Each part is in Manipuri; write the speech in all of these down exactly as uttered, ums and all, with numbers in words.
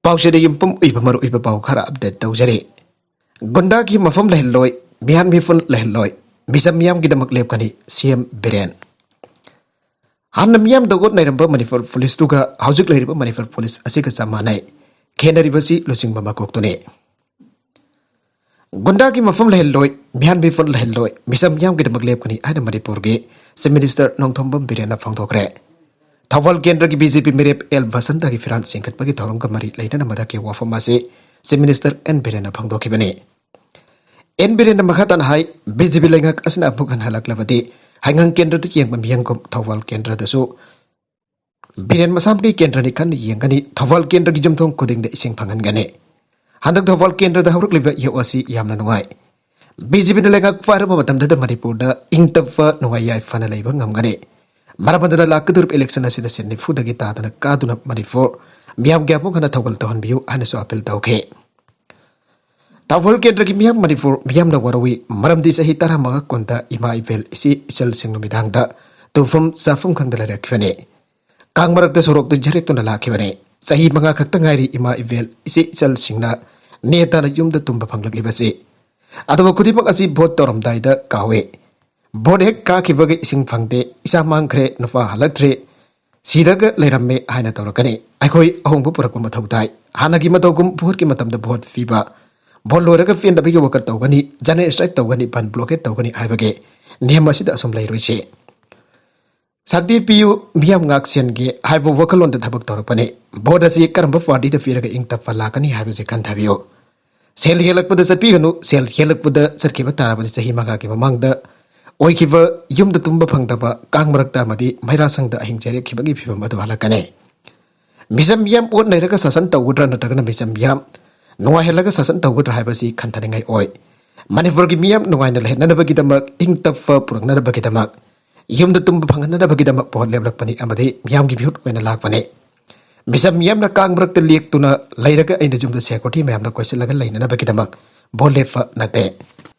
ꯄꯥꯎꯁꯤꯗ ꯌꯨꯝꯐꯝ ꯑꯣꯏꯕ ꯃꯔꯨꯑꯣꯏꯕ ꯄꯥꯎ ꯈꯔ ꯑꯞꯗꯦꯠ ꯇꯧꯖꯔꯤ꯫ ꯒꯨꯟꯗꯥꯒꯤ ꯃꯐꯝ ꯂꯩꯍꯜꯂꯣꯏ, ꯃꯤꯍꯥꯠ ꯃꯤꯄꯨꯟ ꯂꯩꯍꯜꯂꯣꯏ, ꯃꯤꯆꯝ ꯃꯤꯌꯥꯝꯒꯤꯗꯃꯛ ꯂꯦꯞꯀꯅꯤ ꯁꯤ ꯑꯦꯝ ꯕꯤꯔꯦꯟ꯫ ꯍꯥꯟꯅ ꯃꯤꯌꯥꯝꯗ ꯑꯣꯠ ꯅꯩꯔꯝꯕ ꯃꯅꯤꯄꯨꯔ ꯄꯨꯂꯤꯁꯇꯨꯒ ꯍꯧꯖꯤꯛ ꯂꯩꯔꯤꯕ ꯃꯅꯤꯄꯨꯔ ꯄꯨꯂꯤꯁ ꯑꯁꯤꯒ ꯆꯞ ꯃꯥꯟꯅꯩ꯫ ꯈꯦꯠꯅꯔꯤꯕꯁꯤ ꯂꯨꯆꯤꯡꯕ ꯃꯀꯣꯛꯇꯨꯅꯤ꯫ ꯒꯨꯟꯗꯥꯒꯤ ꯃꯐꯝ ꯂꯩꯍꯜꯂꯣꯏ, ꯃꯤꯍꯥꯠ ꯃꯤꯄꯨꯟ ꯂꯩꯍꯜꯂꯣꯏ, ꯃꯤꯆꯝ ꯃꯤꯌꯥꯝꯒꯤꯗꯃꯛ ꯂꯦꯞꯀꯅꯤ ꯍꯥꯏꯅ ꯃꯅꯤꯄꯨꯔꯒꯤ ꯆꯤꯐ ꯃꯤꯅꯤꯁꯇꯔ ꯅꯣꯡꯊꯣꯝꯕꯝ ꯕꯤꯔꯦꯟꯅ ꯐꯣꯡꯗꯣꯛꯈ꯭ꯔꯦ꯫ ꯊꯧꯕꯥꯜ ꯀꯦꯟꯗ꯭ꯔꯒꯤ ꯕꯤ ꯖꯦ ꯄꯤ ꯃꯤꯔꯦꯞ ꯑꯦꯜ ꯕꯁꯟꯇꯒꯤ ꯐꯤꯔꯥꯜ ꯆꯤꯡꯈꯠꯄꯒꯤ ꯊꯧꯔꯝꯒ ꯃꯔꯤ ꯂꯩꯅꯅ ꯃꯊꯛꯀꯤ ꯋꯥꯐꯝ ꯑꯁꯤ ꯆꯤꯐ ꯃꯤꯅꯤꯁꯇꯔ ꯑꯦꯟ ꯕꯤꯔꯦꯟꯅ ꯐꯣꯡꯗꯣꯛꯈꯤꯕꯅꯤ꯫ ꯑꯦꯟ ꯕꯤꯔꯦꯟꯅ ꯃꯈꯥ ꯇꯥꯅ ꯍꯥꯏ, ꯕꯤ ꯖꯦ ꯄꯤ ꯂꯩꯉꯥꯛ ꯑꯁꯤꯅ ꯑꯃꯨꯛ ꯍꯟꯅ ꯍꯜꯂꯛꯂꯕꯗꯤ ꯍꯩꯉꯥꯡ ꯀꯦꯟꯗ꯭ꯔꯗ ꯌꯦꯡꯕ ꯃꯤꯌꯦꯡꯒꯨꯝ ꯊꯧꯕꯥꯜ ꯀꯦꯟꯗ꯭ꯔꯗꯁꯨ ꯕꯤꯔꯦꯟ ꯃꯁꯥꯃꯛꯀꯤ ꯀꯦꯟꯗ꯭ꯔꯅꯤ ꯈꯟꯅ ꯌꯦꯡꯒꯅꯤ꯫ ꯊꯧꯕꯥꯜ ꯀꯦꯟꯗ꯭ꯔꯒꯤ ꯌꯨꯝꯊꯣꯡ ꯈꯨꯗꯤꯡꯗ ꯏꯁꯤꯡ ꯐꯪꯍꯟꯒꯅꯤ꯫ ꯍꯟꯗꯛ ꯊꯧꯕꯥꯜ ꯀꯦꯟꯗ꯭ꯔꯗ ꯍꯧꯔꯛꯂꯤꯕ ꯏꯍꯧ ꯑꯁꯤ ꯌꯥꯝꯅ ꯅꯨꯡꯉꯥꯏ꯫ ꯕꯤ ꯖꯦ ꯄꯤꯅ ꯂꯩꯉꯥꯛ ꯄꯥꯏꯔꯕ ꯃꯇꯝꯗꯗ ꯃꯅꯤꯄꯨꯔꯗ ꯏꯪ ꯇꯞꯄ, ꯅꯨꯡꯉꯥꯏ ꯌꯥꯏꯐꯅ ꯂꯩꯕ ꯉꯝꯒꯅꯤ꯫ ꯃꯔꯝ ꯑꯗꯨꯅ ꯂꯥꯛꯀꯗꯧꯔꯤꯕ ꯏꯂꯦꯛꯁꯟ ꯑꯁꯤꯗ ꯁꯤꯠ ꯅꯤꯐꯨꯗꯒꯤ ꯇꯥꯗꯅ ꯀꯥꯗꯨꯅ ꯃꯅꯤꯄꯨꯔ ꯃꯤꯌꯥꯝꯒꯤ ꯑꯃꯨꯛ ꯍꯟꯅ ꯊꯧꯒꯜ ꯇꯧꯍꯟꯕꯤꯌꯨ ꯍꯥꯏꯅꯁꯨ ꯑꯄꯤꯜ ꯇꯧꯈꯤ꯫ ꯊꯧꯕꯥꯜ ꯀꯦꯟꯗ꯭ꯔꯒꯤ ꯃꯤꯌꯥꯝ ꯃꯅꯤꯄꯨꯔ ꯃꯤꯌꯥꯝꯅ ꯋꯥꯔꯧꯏ, ꯃꯔꯝꯗꯤ ꯆꯍꯤ ꯇꯔꯥꯃꯉꯥ ꯀꯨꯟꯗ ꯏꯃꯥ ꯏꯕꯦꯜ ꯏꯆꯦ ꯏꯆꯜꯁꯤꯡ ꯅꯨꯃꯤꯗꯥꯡꯗ ꯇꯨꯝꯐꯝ ꯆꯥꯐꯝ ꯈꯪꯗ ꯂꯩꯔꯛꯈꯤꯕꯅꯤ꯫ ꯀꯥꯡ ꯃꯔꯛꯇ ꯁꯣꯔꯣꯛꯇ ꯌꯥꯔꯦꯛꯇꯨꯅ ꯂꯥꯛꯈꯤꯕꯅꯤ꯫ ꯆꯍꯤ ꯃꯉꯥ ꯈꯛꯇ ꯉꯥꯏꯔꯤ ꯏꯃꯥ ꯏꯕꯦꯜ ꯏꯆꯦ ꯏꯆꯜꯁꯤꯡꯅ ꯅꯦ ꯇꯥꯅ ꯌꯨꯝꯗ ꯇꯨꯝꯕ ꯐꯪꯂꯛꯂꯤꯕꯁꯤ꯫ ꯑꯗꯨꯕꯨ ꯈꯨꯗꯤꯡꯃꯛ ꯑꯁꯤ ꯚꯣꯠ ꯇꯧꯔꯝꯗꯥꯏꯗ ꯀꯥꯎꯏ꯫ ꯚꯣꯠ ꯍꯦꯛ ꯀꯥꯈꯤꯕꯒ ꯏꯁꯤꯡ ꯐꯪꯗꯦ, ꯏꯆꯥ ꯃꯥꯡꯈ꯭ꯔꯦ, ꯅꯨꯄꯥ ꯍꯜꯂꯛꯇ꯭ꯔꯦ, ꯁꯤꯔꯒ ꯂꯩꯔꯝꯃꯦ ꯍꯥꯏꯅ ꯇꯧꯔꯛꯀꯅꯤ꯫ ꯑꯩꯈꯣꯏ ꯑꯍꯣꯡꯕ ꯄꯨꯔꯛꯄ ꯃꯊꯧ ꯇꯥꯏ꯫ ꯍꯥꯟꯅꯒꯤ ꯃꯇꯧꯒꯨꯝ ꯚꯣꯠꯀꯤ ꯃꯇꯝꯗ ꯚꯣꯠ ꯄꯤꯕ, ꯚꯣꯠ ꯂꯣꯏꯔꯒ ꯄꯦꯟꯗꯕꯒꯤ ꯋꯥꯀꯠ ꯇꯧꯒꯅꯤ, ꯖꯦꯅꯔꯦꯜ ꯁ꯭ꯇ꯭ꯔꯥꯏꯛ ꯇꯧꯒꯅꯤ, ꯕꯟ ꯕ꯭ꯂꯣꯀꯦꯠ ꯇꯧꯒꯅꯤ ꯍꯥꯏꯕꯒꯤ ꯅꯤꯌꯝ ꯑꯁꯤꯗ ꯑꯁꯨꯝ ꯂꯩꯔꯣꯏꯁꯤ꯫ ꯁꯛꯇꯤ ꯄꯤꯌꯨ, ꯃꯤꯌꯥꯝ ꯉꯥꯛ ꯁꯦꯟꯒꯦ ꯍꯥꯏꯕ ꯋꯥꯈꯜꯂꯣꯟꯗ ꯊꯕꯛ ꯇꯧꯔꯛꯄꯅꯤ꯫ ꯚꯣꯠ ꯑꯁꯤ ꯀꯔꯝꯕ ꯄꯥꯔꯇꯤꯗ ꯄꯤꯔꯒ ꯏꯪ ꯇꯞꯄ ꯂꯥꯛꯀꯅꯤ ꯍꯥꯏꯕꯁꯤ ꯈꯟꯊꯕꯤꯌꯨ꯫ ꯁꯦꯜ ꯍꯦꯜꯂꯛꯄꯗ ꯆꯠꯄꯤꯒꯅꯨ, ꯁꯦꯜ ꯍꯦꯜꯂꯛꯄꯗ ꯆꯠꯈꯤꯕ ꯇꯥꯔꯕꯗꯤ ꯆꯍꯤ ꯃꯉꯥꯒꯤ ꯃꯃꯥꯡꯗ ꯑꯣꯏꯈꯤꯕ ꯌꯨꯝꯗ ꯇꯨꯝꯕ ꯐꯪꯗꯕ, ꯀꯥꯡ ꯃꯔꯛꯇ ꯑꯃꯗꯤ ꯃꯩꯔꯥꯁꯪꯗ ꯑꯍꯤꯡ ꯆꯦꯔꯦꯛꯈꯤꯕꯒꯤ ꯐꯤꯕꯝ ꯑꯗꯨ ꯍꯜꯂꯛꯀꯅꯤ꯫ ꯃꯤꯆꯝ ꯃꯤꯌꯥꯝ ꯑꯣꯠ ꯅꯩꯔꯒ ꯁꯥꯁꯟ ꯇꯧꯒꯗ꯭ꯔꯥ ꯅꯠꯇ꯭ꯔꯒꯅ ꯃꯤꯆꯝ ꯃꯤꯌꯥꯝ ꯅꯨꯡꯉꯥꯏꯍꯜꯂꯒ ꯁꯥꯁꯟ ꯇꯧꯒꯗ꯭ꯔꯥ ꯍꯥꯏꯕꯁꯤ ꯈꯟꯊꯅꯤꯡꯉꯥꯏ ꯑꯣꯏ꯫ ꯃꯅꯤꯄꯨꯔꯒꯤ ꯃꯤꯌꯥꯝ ꯅꯨꯡꯉꯥꯏꯅ ꯂꯩꯍꯟꯅꯕꯒꯤꯗꯃꯛ, ꯏꯪ ꯇꯞꯄ ꯄꯨꯔꯛꯅꯅꯕꯒꯤꯗꯃꯛ, ꯌꯨꯝꯗ ꯇꯨꯝꯕ ꯐꯪꯍꯟꯅꯅꯕꯒꯤꯗꯃꯛ ꯚꯣꯠ ꯂꯦꯞꯂꯛꯄꯅꯤ ꯑꯃꯗꯤ ꯃꯤꯌꯥꯝꯒꯤ ꯃꯤꯍꯨꯠ ꯑꯣꯏꯅ ꯂꯥꯛꯄꯅꯤ꯫ ꯃꯤꯆꯝ ꯃꯤꯌꯥꯝꯅ ꯀꯥꯡ ꯃꯔꯛꯇ ꯂꯦꯛꯇꯨꯅ ꯂꯩꯔꯒ ꯑꯩꯅ ꯌꯨꯝꯗ ꯁꯦꯀ꯭ꯌꯨꯔꯤꯇꯤ ꯃꯌꯥꯝꯅ ꯀꯣꯏꯁꯤꯜꯂꯒ ꯂꯩꯅꯅꯕꯒꯤꯗꯃꯛ ꯚꯣꯠ ꯂꯦꯞꯄ ꯅꯠꯇꯦ꯫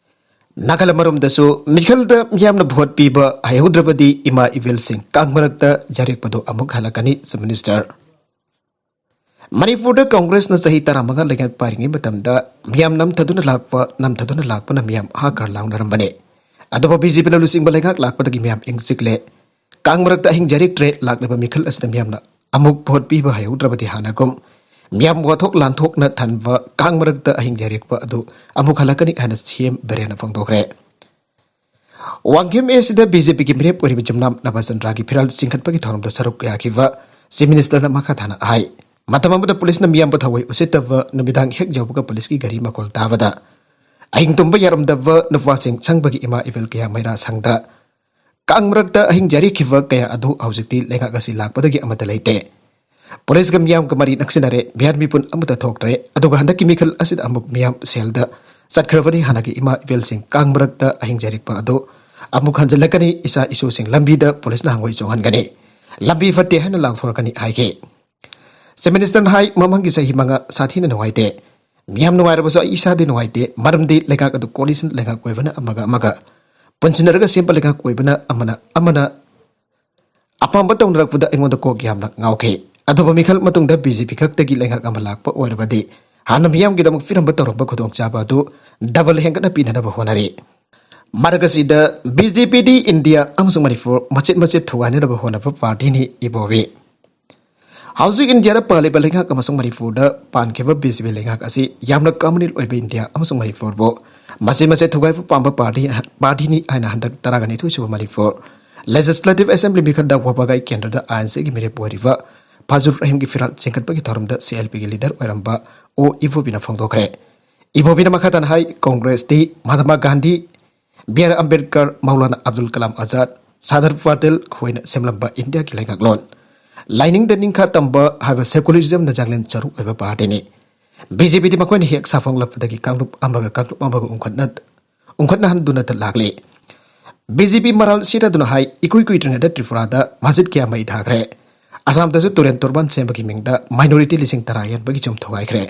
ꯅꯥꯒꯥꯂꯦꯟ ꯃꯔꯣꯝꯗꯁꯨ ꯃꯤꯈꯜꯗ ꯃꯤꯌꯥꯝꯅ ꯚꯣꯠ ꯄꯤꯕ ꯍꯩꯍꯧꯗ꯭ꯔꯕꯗꯤ ꯏꯃꯥ ꯏꯕꯦꯜꯁꯤꯡ ꯀꯥꯡ ꯃꯔꯛꯇ ꯌꯥꯔꯦꯛꯄꯗꯨ ꯑꯃꯨꯛ ꯍꯜꯂꯛꯀꯅꯤ, ꯆꯤꯐ ꯃꯤꯅꯤꯁꯇꯔ꯫ ꯃꯅꯤꯄꯨꯔꯗ ꯀꯪꯒ꯭ꯔꯦꯁꯅ ꯆꯍꯤ ꯇꯔꯥꯃꯉꯥ ꯂꯩꯉꯥꯛ ꯄꯥꯏꯔꯤꯉꯩ ꯃꯇꯝꯗ ꯃꯤꯌꯥꯝ ꯅꯝꯊꯗꯨꯅ ꯂꯥꯛꯄ, ꯅꯝꯊꯗꯨꯅ ꯂꯥꯛꯄꯅ ꯃꯤꯌꯥꯝ ꯍꯥꯀ꯭ꯔ ꯂꯥꯎꯅꯔꯝꯕꯅꯤ꯫ ꯑꯗꯨꯕꯨ ꯕꯤ ꯖꯦ ꯄꯤꯅ ꯂꯨꯆꯤꯡꯕ ꯂꯩꯉꯥꯛ ꯂꯥꯛꯄꯗꯒꯤ ꯃꯤꯌꯥꯝ ꯏꯪꯆꯤꯛꯂꯦ꯫ ꯀꯥꯡ ꯃꯔꯛꯇ ꯑꯍꯤꯡ ꯌꯥꯔꯦꯛꯇ꯭ꯔꯦ ꯂꯥꯛꯂꯤꯕ ꯃꯤꯈꯜ ꯑꯁꯤꯗ ꯃꯤꯌꯥꯝꯅ ꯑꯃꯨꯛ ꯚꯣꯠ ꯄꯤꯕ ꯍꯩꯍꯧꯗ꯭ꯔꯕꯗꯤ ꯍꯥꯟꯅꯒꯨꯝ ꯃꯤꯌꯥꯝ ꯋꯥꯊꯣꯛ ꯂꯥꯟꯊꯣꯛꯅ ꯊꯟꯕ ꯀꯥꯡ ꯃꯔꯛꯇ ꯑꯍꯤꯡ ꯌꯥꯔꯦꯛꯄ ꯑꯗꯨ ꯑꯃꯨꯛ ꯍꯜꯂꯛꯀꯅꯤ ꯍꯥꯏꯅ ꯁꯤ ꯑꯦꯝ ꯕꯤꯔꯦꯟꯅ ꯐꯣꯡꯗꯣꯛꯈ꯭ꯔꯦ꯫ ꯋꯥꯡꯈꯦꯝ ꯑꯦꯁꯤꯗ ꯕꯤ ꯖꯦ ꯄꯤꯒꯤ ꯃꯤꯔꯦꯞ ꯑꯣꯏꯔꯤꯕ ꯌꯨꯝꯅꯥꯝ ꯅꯕꯆꯟꯗ꯭ꯔꯥꯒꯤ ꯐꯤꯔꯥꯜ ꯆꯤꯡꯈꯠꯄꯒꯤ ꯊꯧꯔꯝꯗ ꯁꯔꯨꯛ ꯌꯥꯈꯤꯕ ꯆꯤꯐ ꯃꯤꯅꯤꯁꯇꯔꯅ ꯃꯈꯥ ꯇꯥꯅ ꯍꯥꯏ, ꯃꯇꯝ ꯑꯃꯗ ꯄꯨꯂꯤꯁꯅ ꯃꯤꯌꯥꯝꯕꯨ ꯊꯑꯣꯏ ꯎꯁꯤꯠꯇꯕ, ꯅꯨꯃꯤꯗꯥꯡ ꯍꯦꯛ ꯌꯧꯕꯒ ꯄꯨꯂꯤꯁꯀꯤ ꯒꯥꯔꯤ ꯃꯈꯣꯜ ꯇꯥꯕꯗ ꯑꯍꯤꯡ ꯇꯨꯝꯕ ꯌꯥꯔꯝꯗꯕ ꯅꯨꯄꯥꯁꯤꯡ ꯁꯪꯕꯒꯤ ꯏꯃꯥ ꯏꯕꯦꯜ ꯀꯌꯥ ꯃꯩꯔꯥ ꯁꯪꯗ ꯀꯥꯡ ꯃꯔꯛꯇ ꯑꯍꯤꯡ ꯌꯥꯔꯤꯈꯤꯕ ꯀꯌꯥ ꯑꯗꯨ ꯍꯧꯖꯤꯛꯇꯤ ꯂꯩꯉꯥꯛ ꯑꯁꯤ ꯂꯥꯛꯄꯗꯒꯤ ꯑꯃꯠꯇ ꯂꯩꯇꯦ꯫ ꯄꯨꯂꯤꯁꯀ ꯃꯤꯌꯥꯝꯒ ꯃꯔꯤ ꯅꯛꯁꯤꯟꯅꯔꯦ, ꯃꯤꯍꯥꯠ ꯃꯤꯄꯨꯟ ꯑꯃꯠꯇ ꯊꯣꯛꯇ꯭ꯔꯦ꯫ ꯑꯗꯨꯒ ꯍꯟꯗꯛꯀꯤ ꯃꯤꯈꯜ ꯑꯁꯤꯗ ꯑꯃꯨꯛ ꯃꯤꯌꯥꯝ ꯁꯦꯜꯗ ꯆꯠꯈ꯭ꯔꯕꯗꯤ ꯍꯥꯟꯅꯒꯤ ꯏꯃꯥ ꯏꯕꯦꯜꯁꯤꯡ ꯀꯥꯡ ꯃꯔꯛꯇ ꯑꯍꯤꯡ ꯌꯥꯔꯤꯛꯄ ꯑꯗꯨ ꯑꯃꯨꯛ ꯍꯟꯖꯤꯜꯂꯛꯀꯅꯤ, ꯏꯆꯥ ꯏꯁꯨꯁꯤꯡ ꯂꯝꯕꯤꯗ ꯄꯨꯂꯤꯁꯅ ꯍꯪꯒꯣꯏ ꯆꯣꯡꯍꯟꯒꯅꯤ, ꯂꯝꯕꯤ ꯐꯠꯇꯦ ꯍꯥꯏꯅ ꯂꯥꯎꯊꯣꯔꯛꯀꯅꯤ ꯍꯥꯏꯈꯤ꯫ ꯆꯤꯐ ꯃꯤꯅꯤꯁꯇꯔꯅ ꯍꯥꯏ, ꯃꯃꯥꯡꯒꯤ ꯆꯍꯤ ꯃꯉꯥ ꯁꯥꯊꯤꯅ ꯅꯨꯡꯉꯥꯏꯇꯦ꯫ ꯃꯤꯌꯥꯝ ꯅꯨꯡꯉꯥꯏꯔꯕꯁꯨ ꯑꯩ ꯏꯁꯥꯗꯤ ꯅꯨꯡꯉꯥꯏꯇꯦ, ꯃꯔꯝꯗꯤ ꯂꯩꯉꯥꯛ ꯑꯗꯨ ꯀꯣꯂꯤꯁꯟ ꯂꯩꯉꯥꯛ ꯑꯣꯏꯕꯅ ꯑꯃꯒ ꯑꯃꯒ ꯄꯨꯟꯁꯤꯟꯅꯔꯒ ꯁꯦꯝꯕ ꯂꯩꯉꯥꯛ ꯑꯣꯏꯕꯅ ꯑꯃꯅ ꯑꯃꯅ ꯑꯄꯥꯝꯕ ꯇꯧꯅꯔꯛꯄꯗ ꯑꯩꯉꯣꯟꯗ ꯀꯣꯛ ꯌꯥꯝꯅ ꯉꯥꯎꯈꯤ꯫ ꯑꯗꯨꯕꯨ ꯃꯤꯈꯜ ꯃꯇꯨꯡꯗ ꯕꯤ ꯖꯦ ꯄꯤ ꯈꯛꯇꯒꯤ ꯂꯩꯉꯥꯛ ꯑꯃ ꯂꯥꯛꯄ ꯑꯣꯏꯔꯕꯗꯤ ꯍꯥꯟꯅ ꯃꯤꯌꯥꯝꯒꯤꯗꯃꯛ ꯄꯤꯔꯝꯕ ꯇꯧꯔꯝꯕ ꯈꯨꯗꯣꯡꯆꯥꯕ ꯑꯗꯨ ꯗꯕꯜ ꯍꯦꯟꯒꯠꯅ ꯄꯤꯅꯅꯕ ꯍꯣꯠꯅꯔꯤ꯫ ꯃꯔꯛ ꯑꯁꯤꯗ ꯕꯤ ꯖꯦ ꯄꯤꯗꯤ ꯏꯟꯗꯤꯌꯥ ꯑꯃꯁꯨꯡ ꯃꯅꯤꯄꯨꯔ ꯃꯆꯦꯠ ꯃꯆꯦꯠ ꯊꯨꯒꯥꯏꯅꯅꯕ ꯍꯣꯠꯅꯕ ꯄꯥꯔꯇꯤꯅꯤ ꯏꯕꯣꯕꯤ꯫ ꯍꯧꯖꯤꯛ ꯏꯟꯗꯤꯌꯥꯗ ꯄꯥꯜꯂꯤꯕ ꯂꯩꯉꯥꯛ ꯑꯃꯁꯨꯡ ꯃꯅꯤꯄꯨꯔꯗ ꯄꯥꯟꯈꯤꯕ ꯕꯤ ꯖꯦ ꯄꯤ ꯂꯩꯉꯥꯛ ꯑꯁꯤ ꯌꯥꯝꯅ ꯀꯃꯟ ꯑꯣꯏꯕ ꯏꯟꯗꯤꯌꯥ ꯑꯃꯁꯨꯡ ꯃꯅꯤꯄꯨꯔꯕꯨ ꯃꯆꯦꯠ ꯃꯆꯦꯠ ꯊꯨꯒꯥꯏꯕ ꯄꯥꯝꯕ ꯄꯥꯔꯇꯤ, ꯄꯥꯔꯇꯤꯅꯤ ꯍꯥꯏꯅ ꯍꯟꯗꯛ ꯇꯔꯥꯒ ꯅꯤꯊꯣꯏ ꯁꯨꯕ ꯃꯅꯤꯄꯨꯔ ꯂꯦꯖꯤꯁꯂꯦꯇꯤꯚ ꯑꯦꯁꯦꯝꯕ꯭ꯂꯤ ꯃꯤꯈꯜꯗ ꯋꯥꯕꯒꯥꯏ ꯀꯦꯟꯗ꯭ꯔꯗ ꯑꯥꯏ ꯑꯦꯟ ꯁꯤꯒꯤ ꯃꯤꯔꯦꯞ ꯑꯣꯏꯔꯤꯕ ꯐꯥꯖꯨꯔ ꯔꯍꯤꯝꯒꯤ ꯐꯤꯔꯥꯜ ꯆꯤꯡꯈꯠꯄꯒꯤ ꯊꯧꯔꯝꯗ ꯁꯤ ꯑꯦꯜ ꯄꯤꯒꯤ ꯂꯤꯗꯔ ꯑꯣꯏꯔꯝꯕ ꯑꯣ ꯏꯕꯣꯕꯤꯅ ꯐꯣꯡꯗꯣꯛꯈ꯭ꯔꯦ꯫ ꯏꯕꯣꯕꯤꯅ ꯃꯈꯥ ꯇꯥꯅ ꯍꯥꯏ, ꯀꯣꯡꯒ꯭ꯔꯦꯁꯇꯤ ꯃꯍꯥꯇꯃꯥ ꯒꯥꯟꯙꯤ, ꯕꯤ ꯑꯥꯔ ꯑꯝꯕꯦꯗꯀꯔ, ꯃꯧꯂꯥꯅꯥ ꯑꯕꯗꯨꯜ ꯀꯂꯥꯝ ꯑꯥꯖꯥꯗ, ꯁꯔꯗꯥꯔ ꯄꯇꯦꯜ ꯈꯣꯏꯅ ꯁꯦꯝꯂꯝꯕ ꯏꯟꯗꯤꯌꯥꯒꯤ ꯂꯩꯉꯥꯛꯂꯣꯟ, ꯂꯥꯏꯅꯤꯡꯗ ꯅꯤꯡꯈꯥ ꯇꯝꯕ ꯍꯥꯏꯕ ꯁꯦꯀꯨꯂꯔꯤꯖꯝꯅ ꯆꯥꯡꯂꯦꯟ ꯆꯔꯨ ꯑꯣꯏꯕ ꯄꯥꯔꯇꯤꯅꯤ꯫ ꯕꯤ ꯖꯦ ꯄꯤꯗꯤ ꯃꯈꯣꯏꯅ ꯍꯦꯛ ꯁꯥꯐꯣꯡꯂꯛꯄꯗꯒꯤ ꯀꯥꯡꯂꯨꯞ ꯑꯃꯒ ꯀꯥꯡꯂꯨꯞ ꯑꯃꯒ ꯎꯪꯈꯠꯅ-, ꯎꯪꯈꯠꯅꯍꯟꯗꯨꯅꯇ ꯂꯥꯛꯂꯤ꯫ ꯕꯤ ꯖꯦ ꯄꯤ ꯃꯔꯥꯜ ꯁꯤꯔꯗꯨꯅ ꯍꯥꯏ, ꯏꯀꯨꯏ ꯀꯨꯏꯗ꯭ꯔꯤꯉꯩꯗ ꯇ꯭ꯔꯤꯄꯨꯔꯥꯗ ꯃꯁꯖꯤꯗ ꯀꯌꯥ ꯃꯩ ꯊꯥꯈ꯭ꯔꯦ꯫ ꯑꯁꯥꯝꯗꯁꯨ ꯇꯨꯔꯦꯟ ꯇꯣꯔꯕꯥꯟ ꯁꯦꯝꯕꯒꯤ ꯃꯤꯡꯗ ꯃꯥꯏꯅꯣꯔꯤꯇꯤ ꯂꯤꯁꯤꯡ ꯇꯔꯥ ꯍꯦꯟꯕꯒꯤ ꯌꯨꯝ ꯊꯨꯒꯥꯏꯈ꯭ꯔꯦ꯫